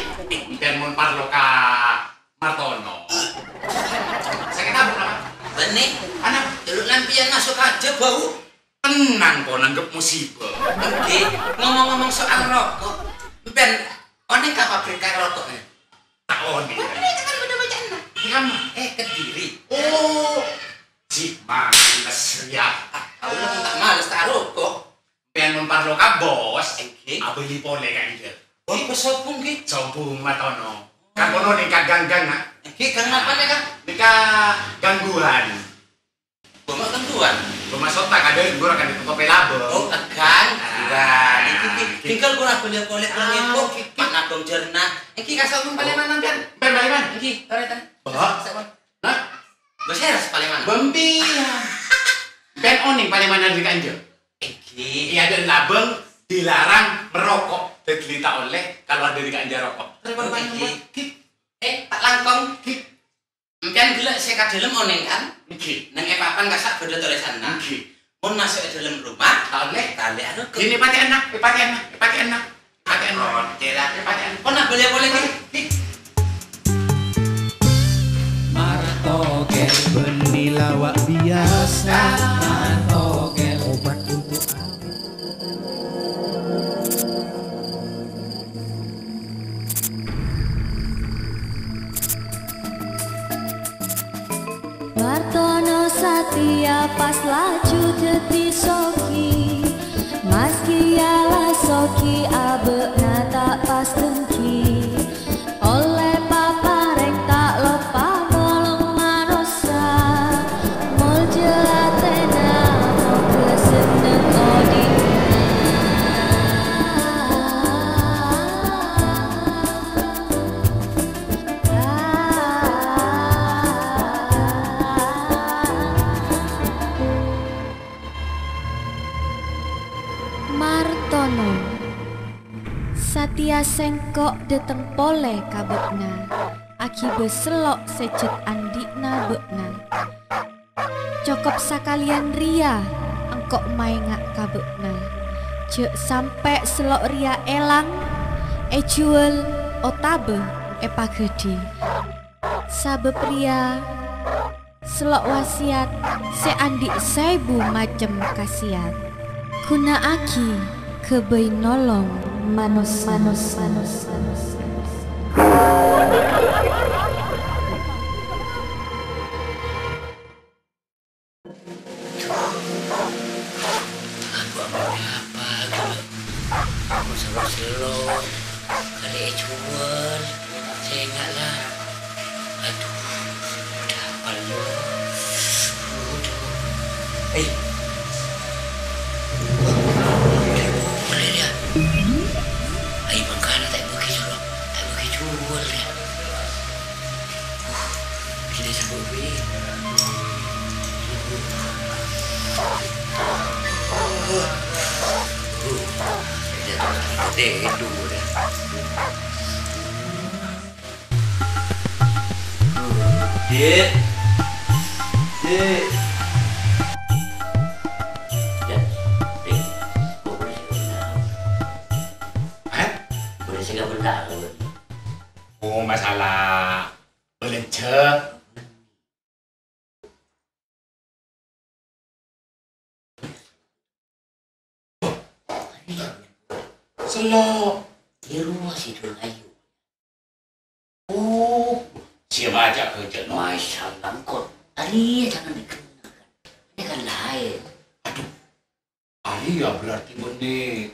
Bân mon parlo ka Martono. Sakèt abuk napa? Bânnè. Ana? Teluk nampèyan maso' kajâ, bâu. Tenang, ko' nangghep musibâ. Èngghi, ngomong-ngomong soal roko', empèyan onèng ka pabrik roko'na? Ta' onèng. Kok mereka kan bâdâ bâca'anna? Di kamma? Eh, Kediri. Oh, si males ya. Ah, kaulâ ta' males ta' roko'. Empèyan mon parlo ka bos, èngghi, abâli polè ka Injil. Oh, bos sobung, ghi? Sobung Martono. Kan kono nèng ka gang-gang, ah. Èngghi, gang napa nèka? Nèka gangguan. Bâ' ma' gangguan. Bâ' ma' sota kadhâng guru kan itu kopi labeng. Oh, gang. Ah, iki, iki. Tinggal guru abâli polè ka ibu. Iki. Mana dong jerna. Iki kasok pun paling mana kan? Bân paling mana? Iki, torè tan. Bâ'. Kasok pun. Hah? Bâ' sèra paling mana? Bâ' empèyan. Bân onèng paling mana di kanjeng? Iki. Iya, dan labeng dilarang merokok. Dhâddhi ta' ollè keluar dari kanjeng rokok. Repot paling iki. Ki. Eh, Pak Langkong. Ki. Empèyan ghellâ' sè ka dâlem onèng, kan? Èngghi. Neng è papan kassa' bâdâ tolèsanna. Èngghi. Mon maso' è dâlem roma, ta' ollè. Ta' ollè anu. Ghini patè'anna, patè'anna, patè'anna, patè'anna. Oncèla. Patè'an. Pon abâli polè, Ki. Martokel bânnè lawa' biyasa. Martokel obat untuk Martono Satya pas laju dhâddhi soghi, maskè la soghi abâ'na ta' pas denggi. Ollè paparèng ta' loppa nolong manossa, molja atèna moghâ senneng odi'. Martono, satèya sèngko' dâteng polè ka bâ'na, aghibâ sello' sè jhât andi'na bâ'na. Cokop sakalèyan rèya engko' maènga' ka bâ'na. Jhâ' sampè' sello' rèya èlang, èjhuwâl, otabâ èpaghâdhi. Sabâb rèya, sello' wasèyat sè andi' saèbu macem kasèyat. Ghuna'aghi ghâbây nolong manossa. Aduh, apa, apa, gitu. Aku selo-selo, kali jual, saya enggak lah. Aduh, udah apa lo? Aduh. Eh. Boleh dia. Ayo, mangkana tak begitu, tak begitu, boleh. Uh, gini sih, Bobi. Dik. Dik. Ya, Dik. Kok boleh saya bentar? Hah? Boleh saya bentar? Oh, masalah belanja. Sello'. Iyâ rowa sè dulâ ayu. Oh, sè maca kerja no. Masyaallah, engko'. Arèya jangan dikenal. Ini kan lain. Aduh, arèya berarti bânnè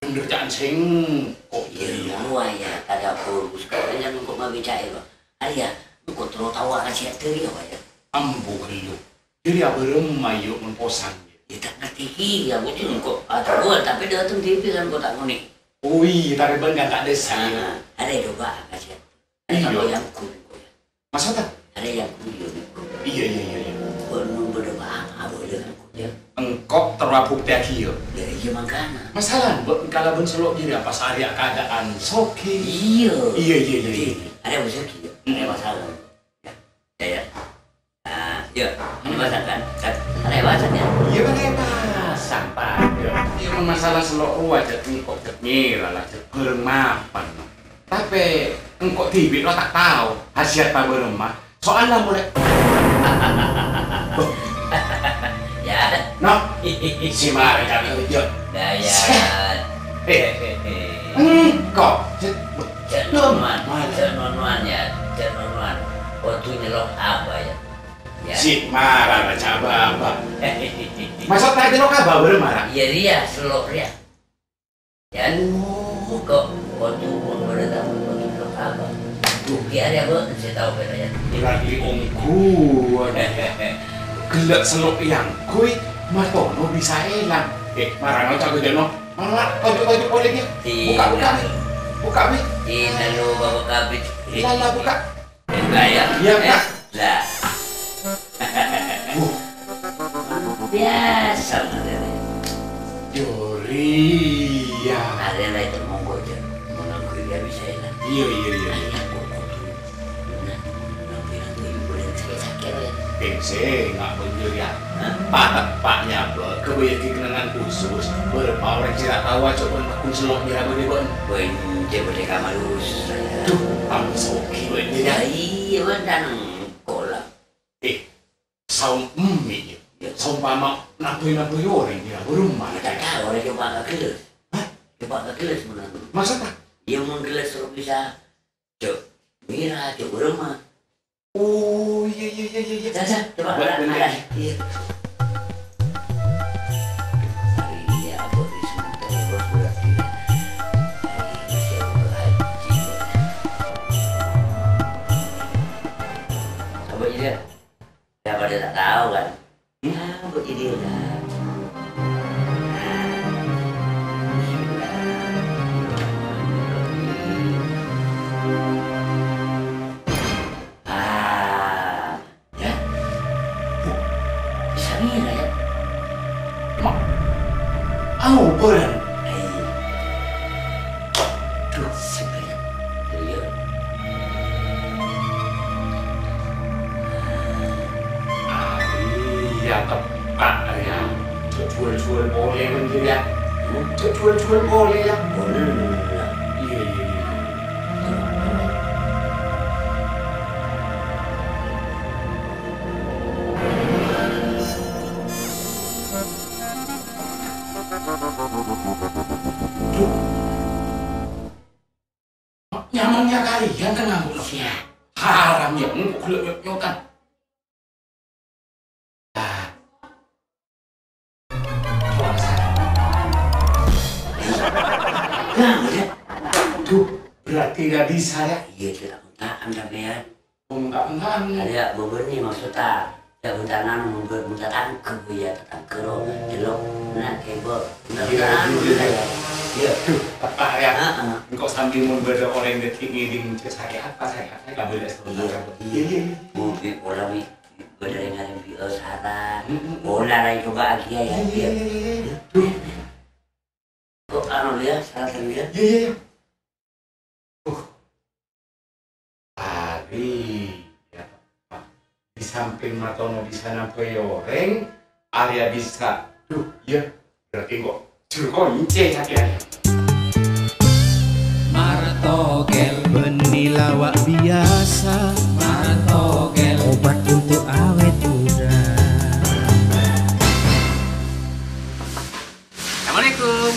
bhender ca'an sèngko'. Iyâ, iyâ. Rowa yâ, tadâ' urus. Kalian engko' mabica'è, Pak. Arèya, engko' terro tao ka sè dhâri apa yâ? Ambu ghâllu. Dhâri abârâmma, yâ, mon posang, yâ? Yâ, ta' ngartè kèya, bhujur engko'. Aduh, tapi dâteng T V kan engko' ta' ngonè'. Oh, iyâ, tarèbân kan ta' dâsa, yâ. Ah, arèya coba ka sè. Iyâ. Yang ghun, yâ. Maksudnya? Arèya yang ghun, yâ. Iyâ, iyâ, iyâ, iyâ. Bân mon bâdâ apa-apa, boleh kan, yâ. Engko' terro abuktèyaghi, yâ. Yâ, iyâ, mangkana. Masalah, bâ-, kalabân sello' dhâri apa sarèya keadaan soghi. Iyâ. Iyâ, iyâ, iyâ, iyâ. Arèya soghi, yâ. Hmm. Arèya masalah. Ya, ya. Ah, yuk, ini pasang kan? Kan, kan lewat kan ya? Iya, kan lewat. Sampai. Iya, masalah sello' rowa, cè' engko' cè' ngira lah, cè' bhâreng mapan. Tapè engko' dhibi' lo ta' tao, khasiat bârâmma. Soalnya mulai. Ya. No, si Mara cari kerja. Gaya. Set. Eh, engko'. Cè' non-nuan, cè' non-nuan ya, cè' non-nuan. Kodhu nyello' apa ya? Ya. Si Mara raja baba. Maksud tadi lo' apa, bârâmma? Iya, rèya, sello' rèya. Ya, kok kodhu mon bâdâ tamu kodhu nyello' apa? Duh, ki arèya bâ' sè tao bâdâ ya. Berarti ongghuwân. Ghellâ' sello' èyangghuy, matono bisa èlang. Eh, Mara no ca'na jâ' no. Mara, toju'-toju' polè, Ki. Buka, buka, Mi. Buka, Mi. Ina lo, Bapak Kabid. Lala, buka. Buka, ya? Iya, Kak. Eh, lah. Wuh. Biasa, Mas, ini. Jori, ya. Ada lah itu, monggo, Jor. Menunggu dia bisa enak. Iya, iya, iya, iya. Ayo, kok, kok, kok. Nah, nanti, nanti, boleh sakit-sakit, ya. Pèngsènga' bhender, ya. Hah? Pateppa' nyabâ' ka bâjâ kenangan khusus, bârâmma orèng sè ta' tao ajâ' bân paggun sello' nyèra bâdâ bân. Bân jâ bâdâ kamar khusus, ya. Duh, tambâ soghi bân, ya. Ya, iyâ, bân, kan engko' la. Eh, saong emmè', ya. Ya. Saompama nabâi-nabâi orèng, ya, bârâmma. Ya, ta' tao, orèng coba ka gellâs. Hah? Coba ka gellâs, bân. Maksudnya? Ya, mon gellâs terus bisa, jâ', mèra, jâ' bârâmma. Oh, iya, iya, iya, iya, iya. Sah, sah, coba, Mbak, Mbak, bener. Iya. Iya, Mbak, di sini terus berarti. Iya, siapa haji, Mbak? Coba, iya. Ya, pada tak tahu, kan? Ya, Mbak, jadi udah. Nah, bismillahirrahmanirrahim. Ah, ya. Bisa ngira, ya. Ma-, au, Bang. Ayo. Duh, sebelah. Iya. Iya, tepak, ya. Jual-jual boleh, Bang, ya. Hmm? Jual-jual boleh, ya. Boleh. Iya, iya, iya. Duh. Nyamannya kalian kan nganggo lok. Iya. Haram ya, engko' gelek nyok-nyokan. Ah. Nah, ya. Duh, berarti nggak bisa ya? Iya, tidak. Enggak, enggak, ya. Enggak, enggak, enggak. Ada ya, beberapa nih maksudnya. Ya, bentar nang, bentar, bentar tangkep, ya, tangkep, loh. Delok, nah, kebo. Bentar, iya, bentar, iya, bentar. Iya. Iya. Duh, tepak, ya. Heeh. Engko' sambil mun bâdâ orèng dâddhi ngèdhing, sakè' apa, sakè' apa, kabâlâ sebentar. Iya, iya. Iya, iya, iya. Mungkin orang nih, Bâdâ rèng ngalèmbi'â saran. Mm, mm, mm. Pola la ècobâ'âghi, yâ, Iya, yâ. Yâ. Duh. Kok anu, yâ, saran, yâ? Iya, iya, iya. Uh. Arèya, yâ. Di samping matono bisa nambhâi orèng, arèya bisa. Duh, iyâ. Berarti engko' juru koncè sampèyan. Martogel. Bânnè lawa' biyasa. Martogel. Obat untuk awet muda. Assalamualaikum.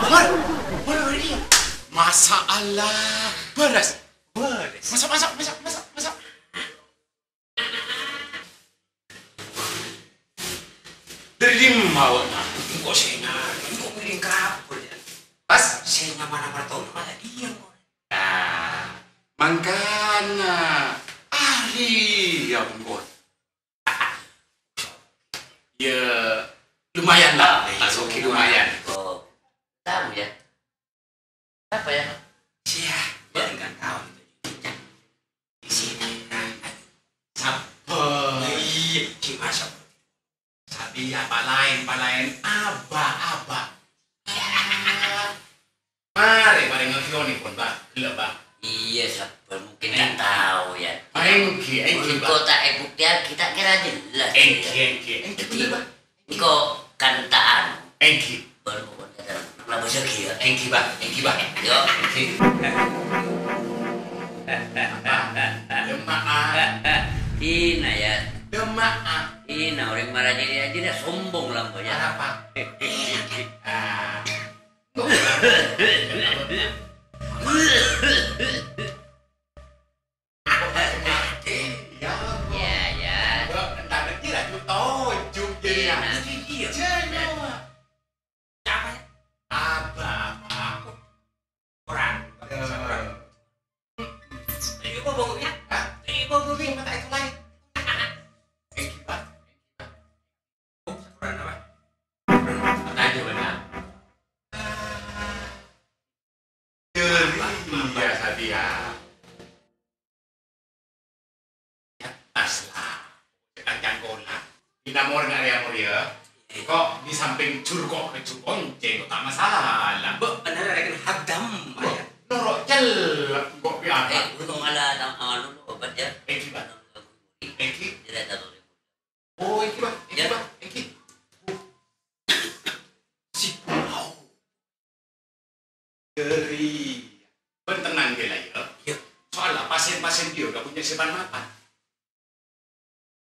Bahar, Bahar, ini. Masya Allah, bârâs. Bârâs. Masuk, masuk, masuk, masuk, masuk. Dâri dimma bâ'na? Engko' sè nyarè, engko' ngiring kabur, yâ. Pas? Sè nyamana martona mala dhiyâ, engko'. Nah, mangkana, arèya, engko'. Yâ, lumayan lah, Ah, soghi lumayan. Oh, tahu ya. Apa ya? Sia, ya, enggak tahu itu. Isi, nah, sabar. Iya, si masuk. Sabi apa lain, apa lain? Aba, aba. Ya. Mare, mare ngekiyoni pon, Bah. Gila, Bah. Iya, sabar. Mungkin nggak tahu ya. Enggi, enggi, Bah. Engko' ta' èbuktèyaghi, ta' kèra jelas, Enggi, ya. Enggi, enggi, Jadi, bener, Bah. Engko' kan ta' anu. Enggi. Baru pokoknya dalam, dalam bahasa G ya. Enggi, Bah. Enggi, Bah. Yo. Enggi. Demak, ah. Ina ya. Demak, ah. Ina orang marah jadi aja dah sombong lah, Mbak, ya. Apa? Ah. Iya. Iya, iya. Entar lagi lah, Ju. Tojuk jadi Iya, ya. Nah, iya. Apa? Apa? Aku kurang. Kurang. Ini apa baunya? Hah? Ini apa baunya? Mata itu lain. Eh, gimana? Kurang apa? Kurang apa? Tanya mana? Jadi, biasa dia. Ya, tas lah. Cangkola. Dina mor nggak ya, mor ya? Kok di samping jur kok ke jur konce, kok tak masalah. Mbok, bener ada kan hadam, ya? Norok celek kok piye? Eh, untung ada tang-, anu, obat ya. Eh, gimana? Eh, ki? Tidak ada. Oh, iki, Bah. Iki, Ya. Bah. Iki. Si Bau. Ngeri. Bân tenang, ghi, la, ya. Iya. Soalnya pasien-pasien dia udah punya sipan mapan.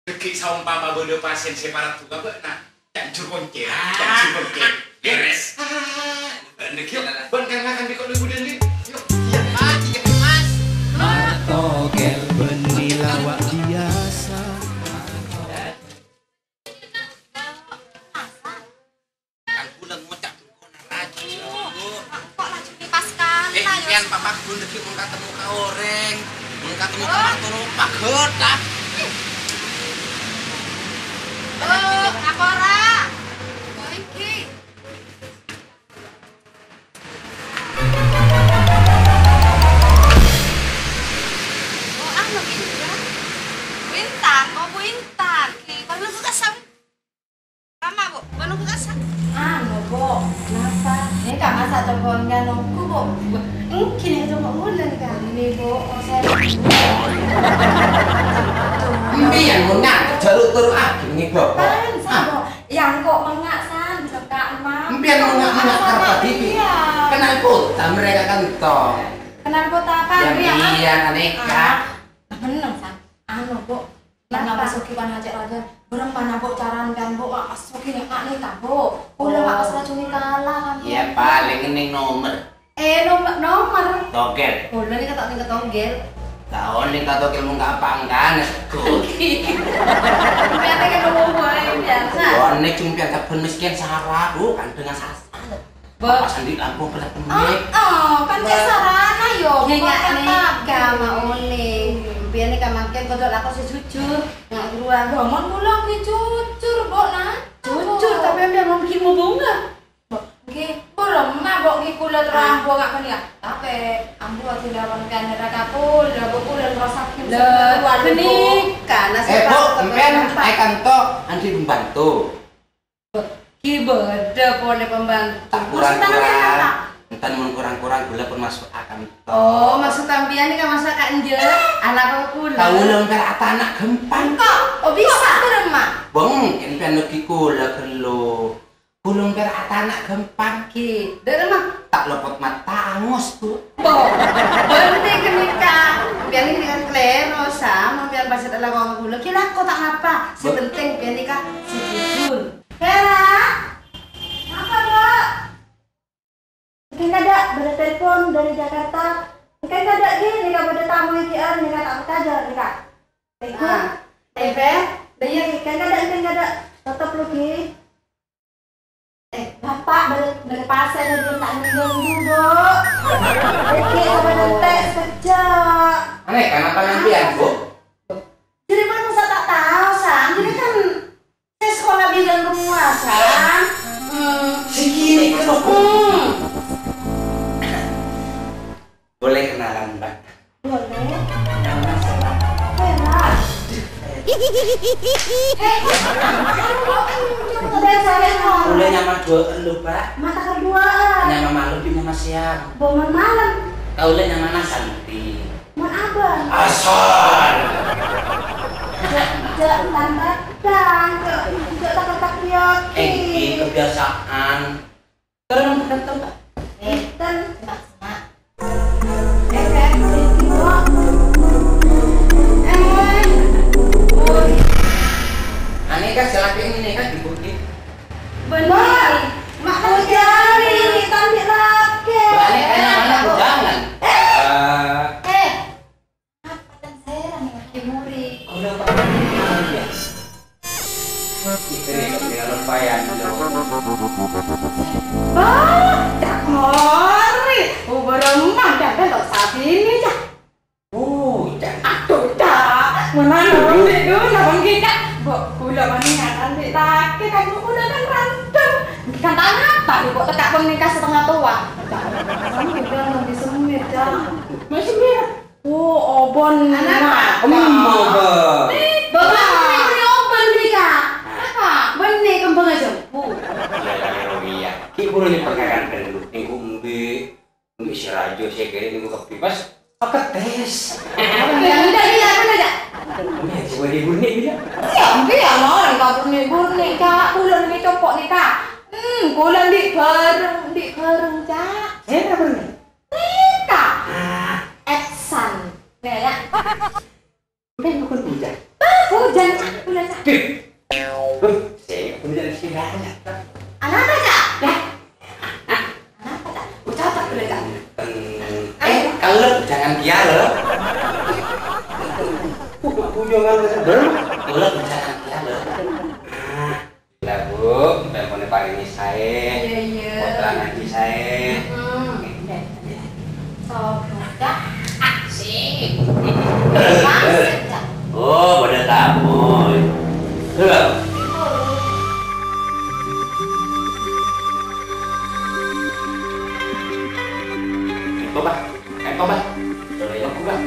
Deki saumpama bâdâ pasien sè parat buka bâ'na. Cak jur konce. Ah. Cak jur konce. Beres. Ah. Bân deki. Bân kan makan di kok lu budén, Li. Yuk. Iya, Pak. Iya, Mas. Martogel bânnè lawa' biyasa. Kan bulâ ngoca' bengkona rajin. Kok rajin pas kala, Eh, ya? Sampeyan papagun lagi mun katemu ka orèng. Mun katemu ka Oh. Martono, paghet, ah. Oh, apa ora? Oh, iki. Oh, anu, Indra. Bu Intan, oh, Bu Intan. Ki, kalau lu kesel. Rama, Bu, mano Bu kasa? Anu, Bu, napa? Nèka masa' coba nganu, Bu. Èngghi nèka coba bulan kami, Bu. Oh, saya Empèyan mon ngato' jhâ' toro' aghi nèng Bapa'. Pan, sa, Bu. Yang kok mengak, san, cekak, Mang. Empèyan mengak-mengak karep tadi. Iya. Kenal kota mereka kan, toh. Kenal kota apa? Ya, Iya, Mang. Iya, aneka. Ah, bener, san. Anu, Bu. Napa? Napa sogi pan ngajak raja? Bârâmma, Bu, carana kan, Bu, pas sogi nèka nèka, Bu. Kula Oh. pas racun nèka lah, kan, Bu. Ya, paling nèng nomor. Eh, nomor, nomor. Togel. Kula nèka ta' nèka togel. Taon nèka togel mung ka pangkana sego. Kata kan nomor wae biasa. Wah, nèng cumpian saben miskin sara, Bu, kan dengan sasar. Bu. Pas andi' lampung kelep Oh, mik. Oh, kan cek sarana yo, Nggih, bukan Kak, kata nggih. Gama oning. Biyen iki mangke kodok lakon sing jujur. Nggak beruang. Lho, mon kula nggih jujur, Mbok, nah. Jujur, tapi sampeyan mau bikin mau bongkar. Mbok, nggih, pur, Emma, Bu', ghi' kaulâ terro ambu nga' ghânèka. Tapè, ambu adhila sampèyan nèra ka kaulâ, Bu', kaulâ nerrossaghi. Lha, ghânèka, nasib Eh, Bu', sampèyan èkanto andi' pembantu? Ghi' bâdâ polè pembantu. Ta' kurang-kurang. Maksud sampèyan apa? Enten mon kurang-kurang, kaulâ pon maso' ka kanto. Oh, maksud sampèyan nèka maso' ka enjâ', alako kaulâ. Kaulâ mon pèra' atana' ghâmpang. Engko', oh, bisa, terro, Ma'. Bâ, sampèyan laghi kaulâ ghâllu. Bulung pèra' atana' ghâmpang. Ghi, dâ'remma? Ta' lopot mata angus, Bu. Bo, bânnè ghânèka. Sampèyan nèka kalèro, Sam. Sampèyan pas alako ka kaulâ, ghi lako ta' napa. Sè penting sampèyan nèka sè jujur. Vera! Apa, Bu? Engkèn kadâ' bâdâ telepon dâri Jakarta. Engkèn kadâ' ghi nèka bâdâ tamoy ghi'ân nèka ta' parcajâ nèka. Ego. Ah, Tèmpè? Engkèn kadâ', engkèn kadâ'. Totop lu ghi. Eh, Bapa', bâdâ, bâdâ pasè dâri ta' nèng ganggu, Bu. Èngghi, sampè' nantè sakejjhâ'. Anè, kenapa nantian, Bu? Jadi, mana masa tak tahu, Sam? Jadi kan saya sekolah bidan rumah, Sam. Hmm. Segini ke, Bu. Hmm. Boleh kenalan, Mbak? Boleh. Nama siapa? Vera. Eh, kamu kok kenceng? Udah, saya mau. Udah nyaman duaan lho, Pak. Mata kedua. Nyaman malam, di nyaman siang. Bongan malam. Kau udah nyaman santi. Mon abang. Asal. Jak, jak, tante. Dan, jak, jak, tak, tak, Eh, ini kebiasaan. Tolong datang, Pak. Eh, Tan. Semak-semak. Eh, Beb, beli kok. Eh, woi. Anè ka, sè lakè' nèka, Ibu, ghi. Bânnè. Mak, bujâna, Tan, lakè'. Bâli ka nyamana bujangan. Eh. Eh. Apa tan serang laki muri? Udah, Pak. Istri kok tinggal lupayan, loh. Bah, Cak Mori. Ubara mah, jangan lo sabini, Cak. Oh, Cak. Aduh, Cak. Mana orang itu, lawan kita. Kok gula manis, nanti tak, kan gula kan random. Kan tanah, tadi kok tekak pemikir setengah tua. Cak, kamu bilang nanti semir, Cak. Masih semir. Oh, obon. Anak apa? Emma, Ba. Bapak ini obon nih, Kak. Apa? Bânnè kembang aja. Bu. Iya, tapi Romi ya. Ki buru ni perkakan dulu. Minggu embi, embi si Rajo, si Kiri, minggu kepi pas. Apa tes? Ya, enggak, iya, apa aja? Ini aja boleh bunyi, ya. Ya, enggak, ya, mau, enggak bunyi, bunyi, Kak. Kulon ini copok nih, Kak. Hmm, kulon di bareng, di bareng, Cak. Saya apa nih? Nika. Ah. Aksan. Nih, ya. Sampai bukan hujan. Ah, hujan, Cak. Hujan, Cak. Dih. Huh, saya hujan sih banyak. Anapa, Cak? Lah. Anapa, Cak? Ucap apa, Cak? Eh, kalau jangan dia, loh. Bukan hujan, kan, kalau jangan dia, loh. Ah. Lah, Bu, ampon parèngè saè. Iya, iya. Pottra ngajhi saè. Mm-mm. Sok, Cak. Asik. Pas, Cak. Oh, pada tamu. Halo. Ayo, Pak. Ayo, Pak. Sorry, aku, Pak.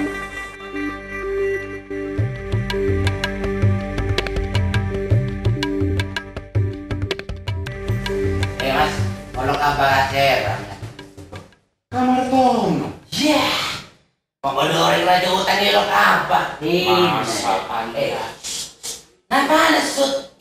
Eh, Mas, olok abah acer. Kamar Tono. Yah. Kok ada orang raja utang elok apa? Masa pantas. Napa nesut?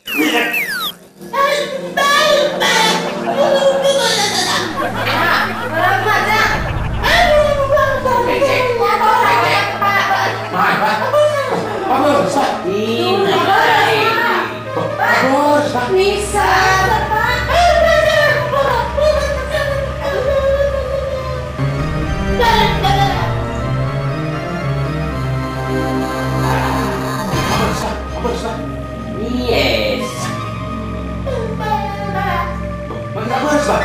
Yes. Masa bos, Pak?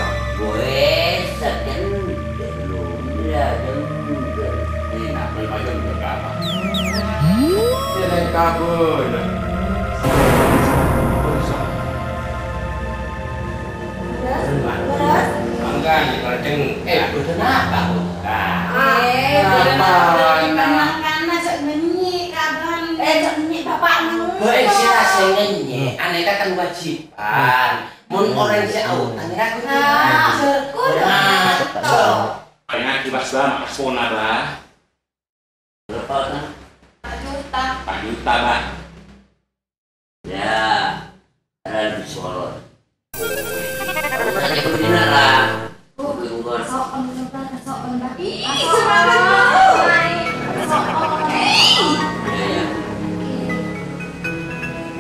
Wes, saken. Belum, ya, dengker. Ini nak beli macam berapa? Tidak kabur. Bos. Bos. Mangga, Bâ'en sè rasa ngènyè, anèka kan wajiban. Mon orèng sè autang, ya kudu ngajar. Kudu ngajar. Pèngagi pas bâ, pas pona, bâ. Berapa utang? Empat juta. Empat juta, bâ. Ya, ada lebih sorot. Aku tadi bener, ah. Bukan, bukan. Sok, Om, sok, Om, Om. Ih, semangat, Om. Sok, Om. Hei. Ya, ya.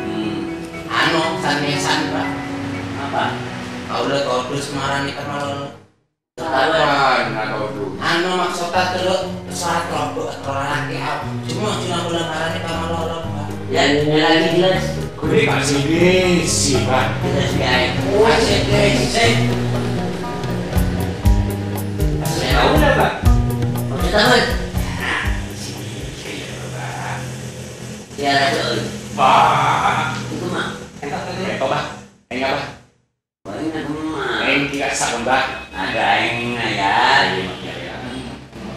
Hmm. Anu, san-mèsan, Pak. Apa? Kaulâ kodhu marani ka malolo. Sekawan, anu, anu, maksudnya terus pesawat kelompok atau lelaki, ah, cuma, cuma bulan Maret kita mau lolong, Pak. Ya, ini lagi jelas. Ini masih bisi, Pak. Jelas, ya. Masih bisi. Masih tahu nggak, Pak? Masih tahu. Nah, bisi, bisi, ya, Pak. Ya, betul. Pak. Itu, Mak. Enggak, enggak, Pak. Enggak, Pak. Banyak, Mak. Aing kira sabun, Bah. Ada aing, ya. Iya, iya, iya.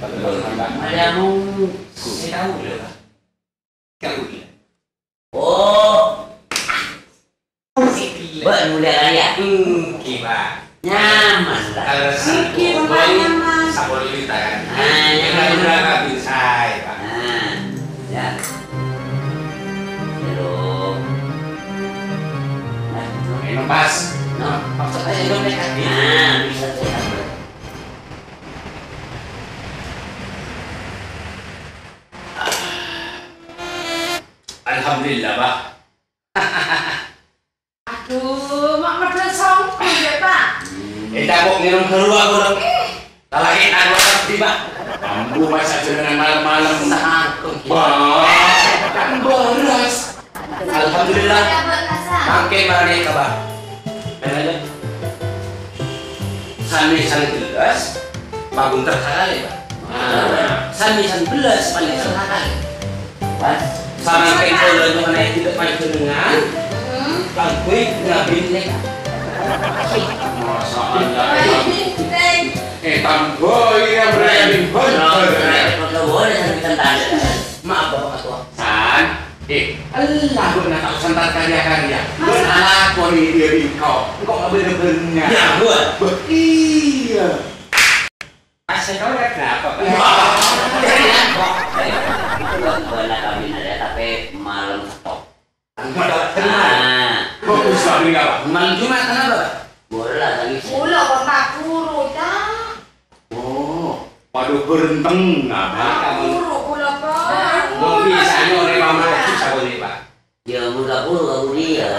Ada mau. Saya tahu, ya, Bah. Tahu, ya. Oh. Bah, mulia raya. Oke, Bah. Nyaman, Bah. Kalau Oke, Bah, nyaman. Sabun ini, kan. Ah, nyaman. Udah, udah, Bah, bisa, ya, Bah. Ah, ya. Hello. Minum pas. No, maksudnya minum nih, Kak. Nah, bisa tuh. Alhamdulillah, Bah. Aduh, mak medal songko ya, Pak? Eh, cabok minum keluar, Bro. Lalaki nang lorok di, Pak. Ambu, masa jenengan malem-malem. Sangkong. Wah, kan boros. Alhamdulillah. Mangke mari, Pak. Sami sanggelas, pabunter sakali, Pak. Ah, sami sanggelas, paling sakali. Samangkèn kaulâ nyo'ona èdhâ' panjhennengngan, kaangghuy ngabin nèka. Masya Allah. Eh, tambah ini yang berani bener. Maaf, Bapak Ketua. San, eh, Allah, gue nak tahu santar karya-karya. Gue alakoni dia bingkau. Engkau nggak bener-bener. Ya, gue. Iya. Pas saya tahu kan kenapa, Pak? Wah. Bukan, bukan kawin aja, tapi malam stok. Malam stok. Ah. Kok bisa beli apa? Malam Jumat kenapa, Pak? Bola tadi. Bola, Pak, guru, Cak. Oh, waduh, berenteng, Abah. Guru, bola, Pak. Mau bisa nyore mama, bisa boleh, Pak. Ya, mun kabur, kabur dia.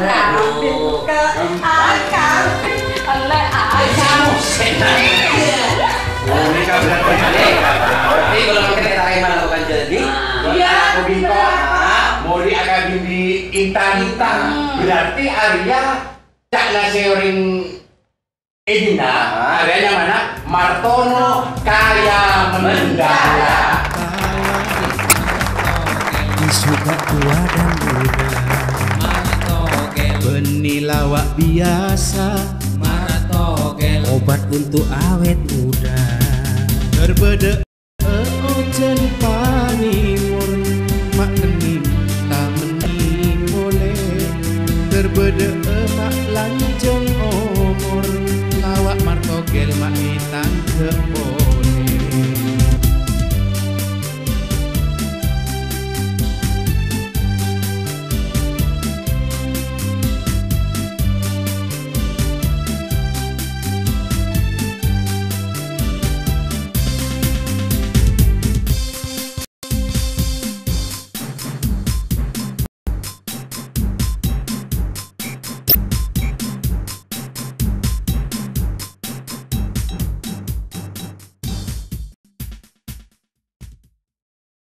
Rabbit ke akal. Elek aja. Oh, ini kabar. Berarti kalau mungkin kita akan melakukan jadi, nah. Iya, aku bingkong, benar. Mau di akal bini intan-intan. Hmm. Berarti Arya cak nasi oring Edina, arèya nyamana Martono Kaya Mendala. Suka tua dan muda. Bânnè lawa' biyasa. Obat untuk awet muda. Berbeda Ojhân panimor, ma' kennèng ta' mennèng polè. Ter bâdâ'â ma' lanjhâng omor, lawa' martogel ma' ètangghâ'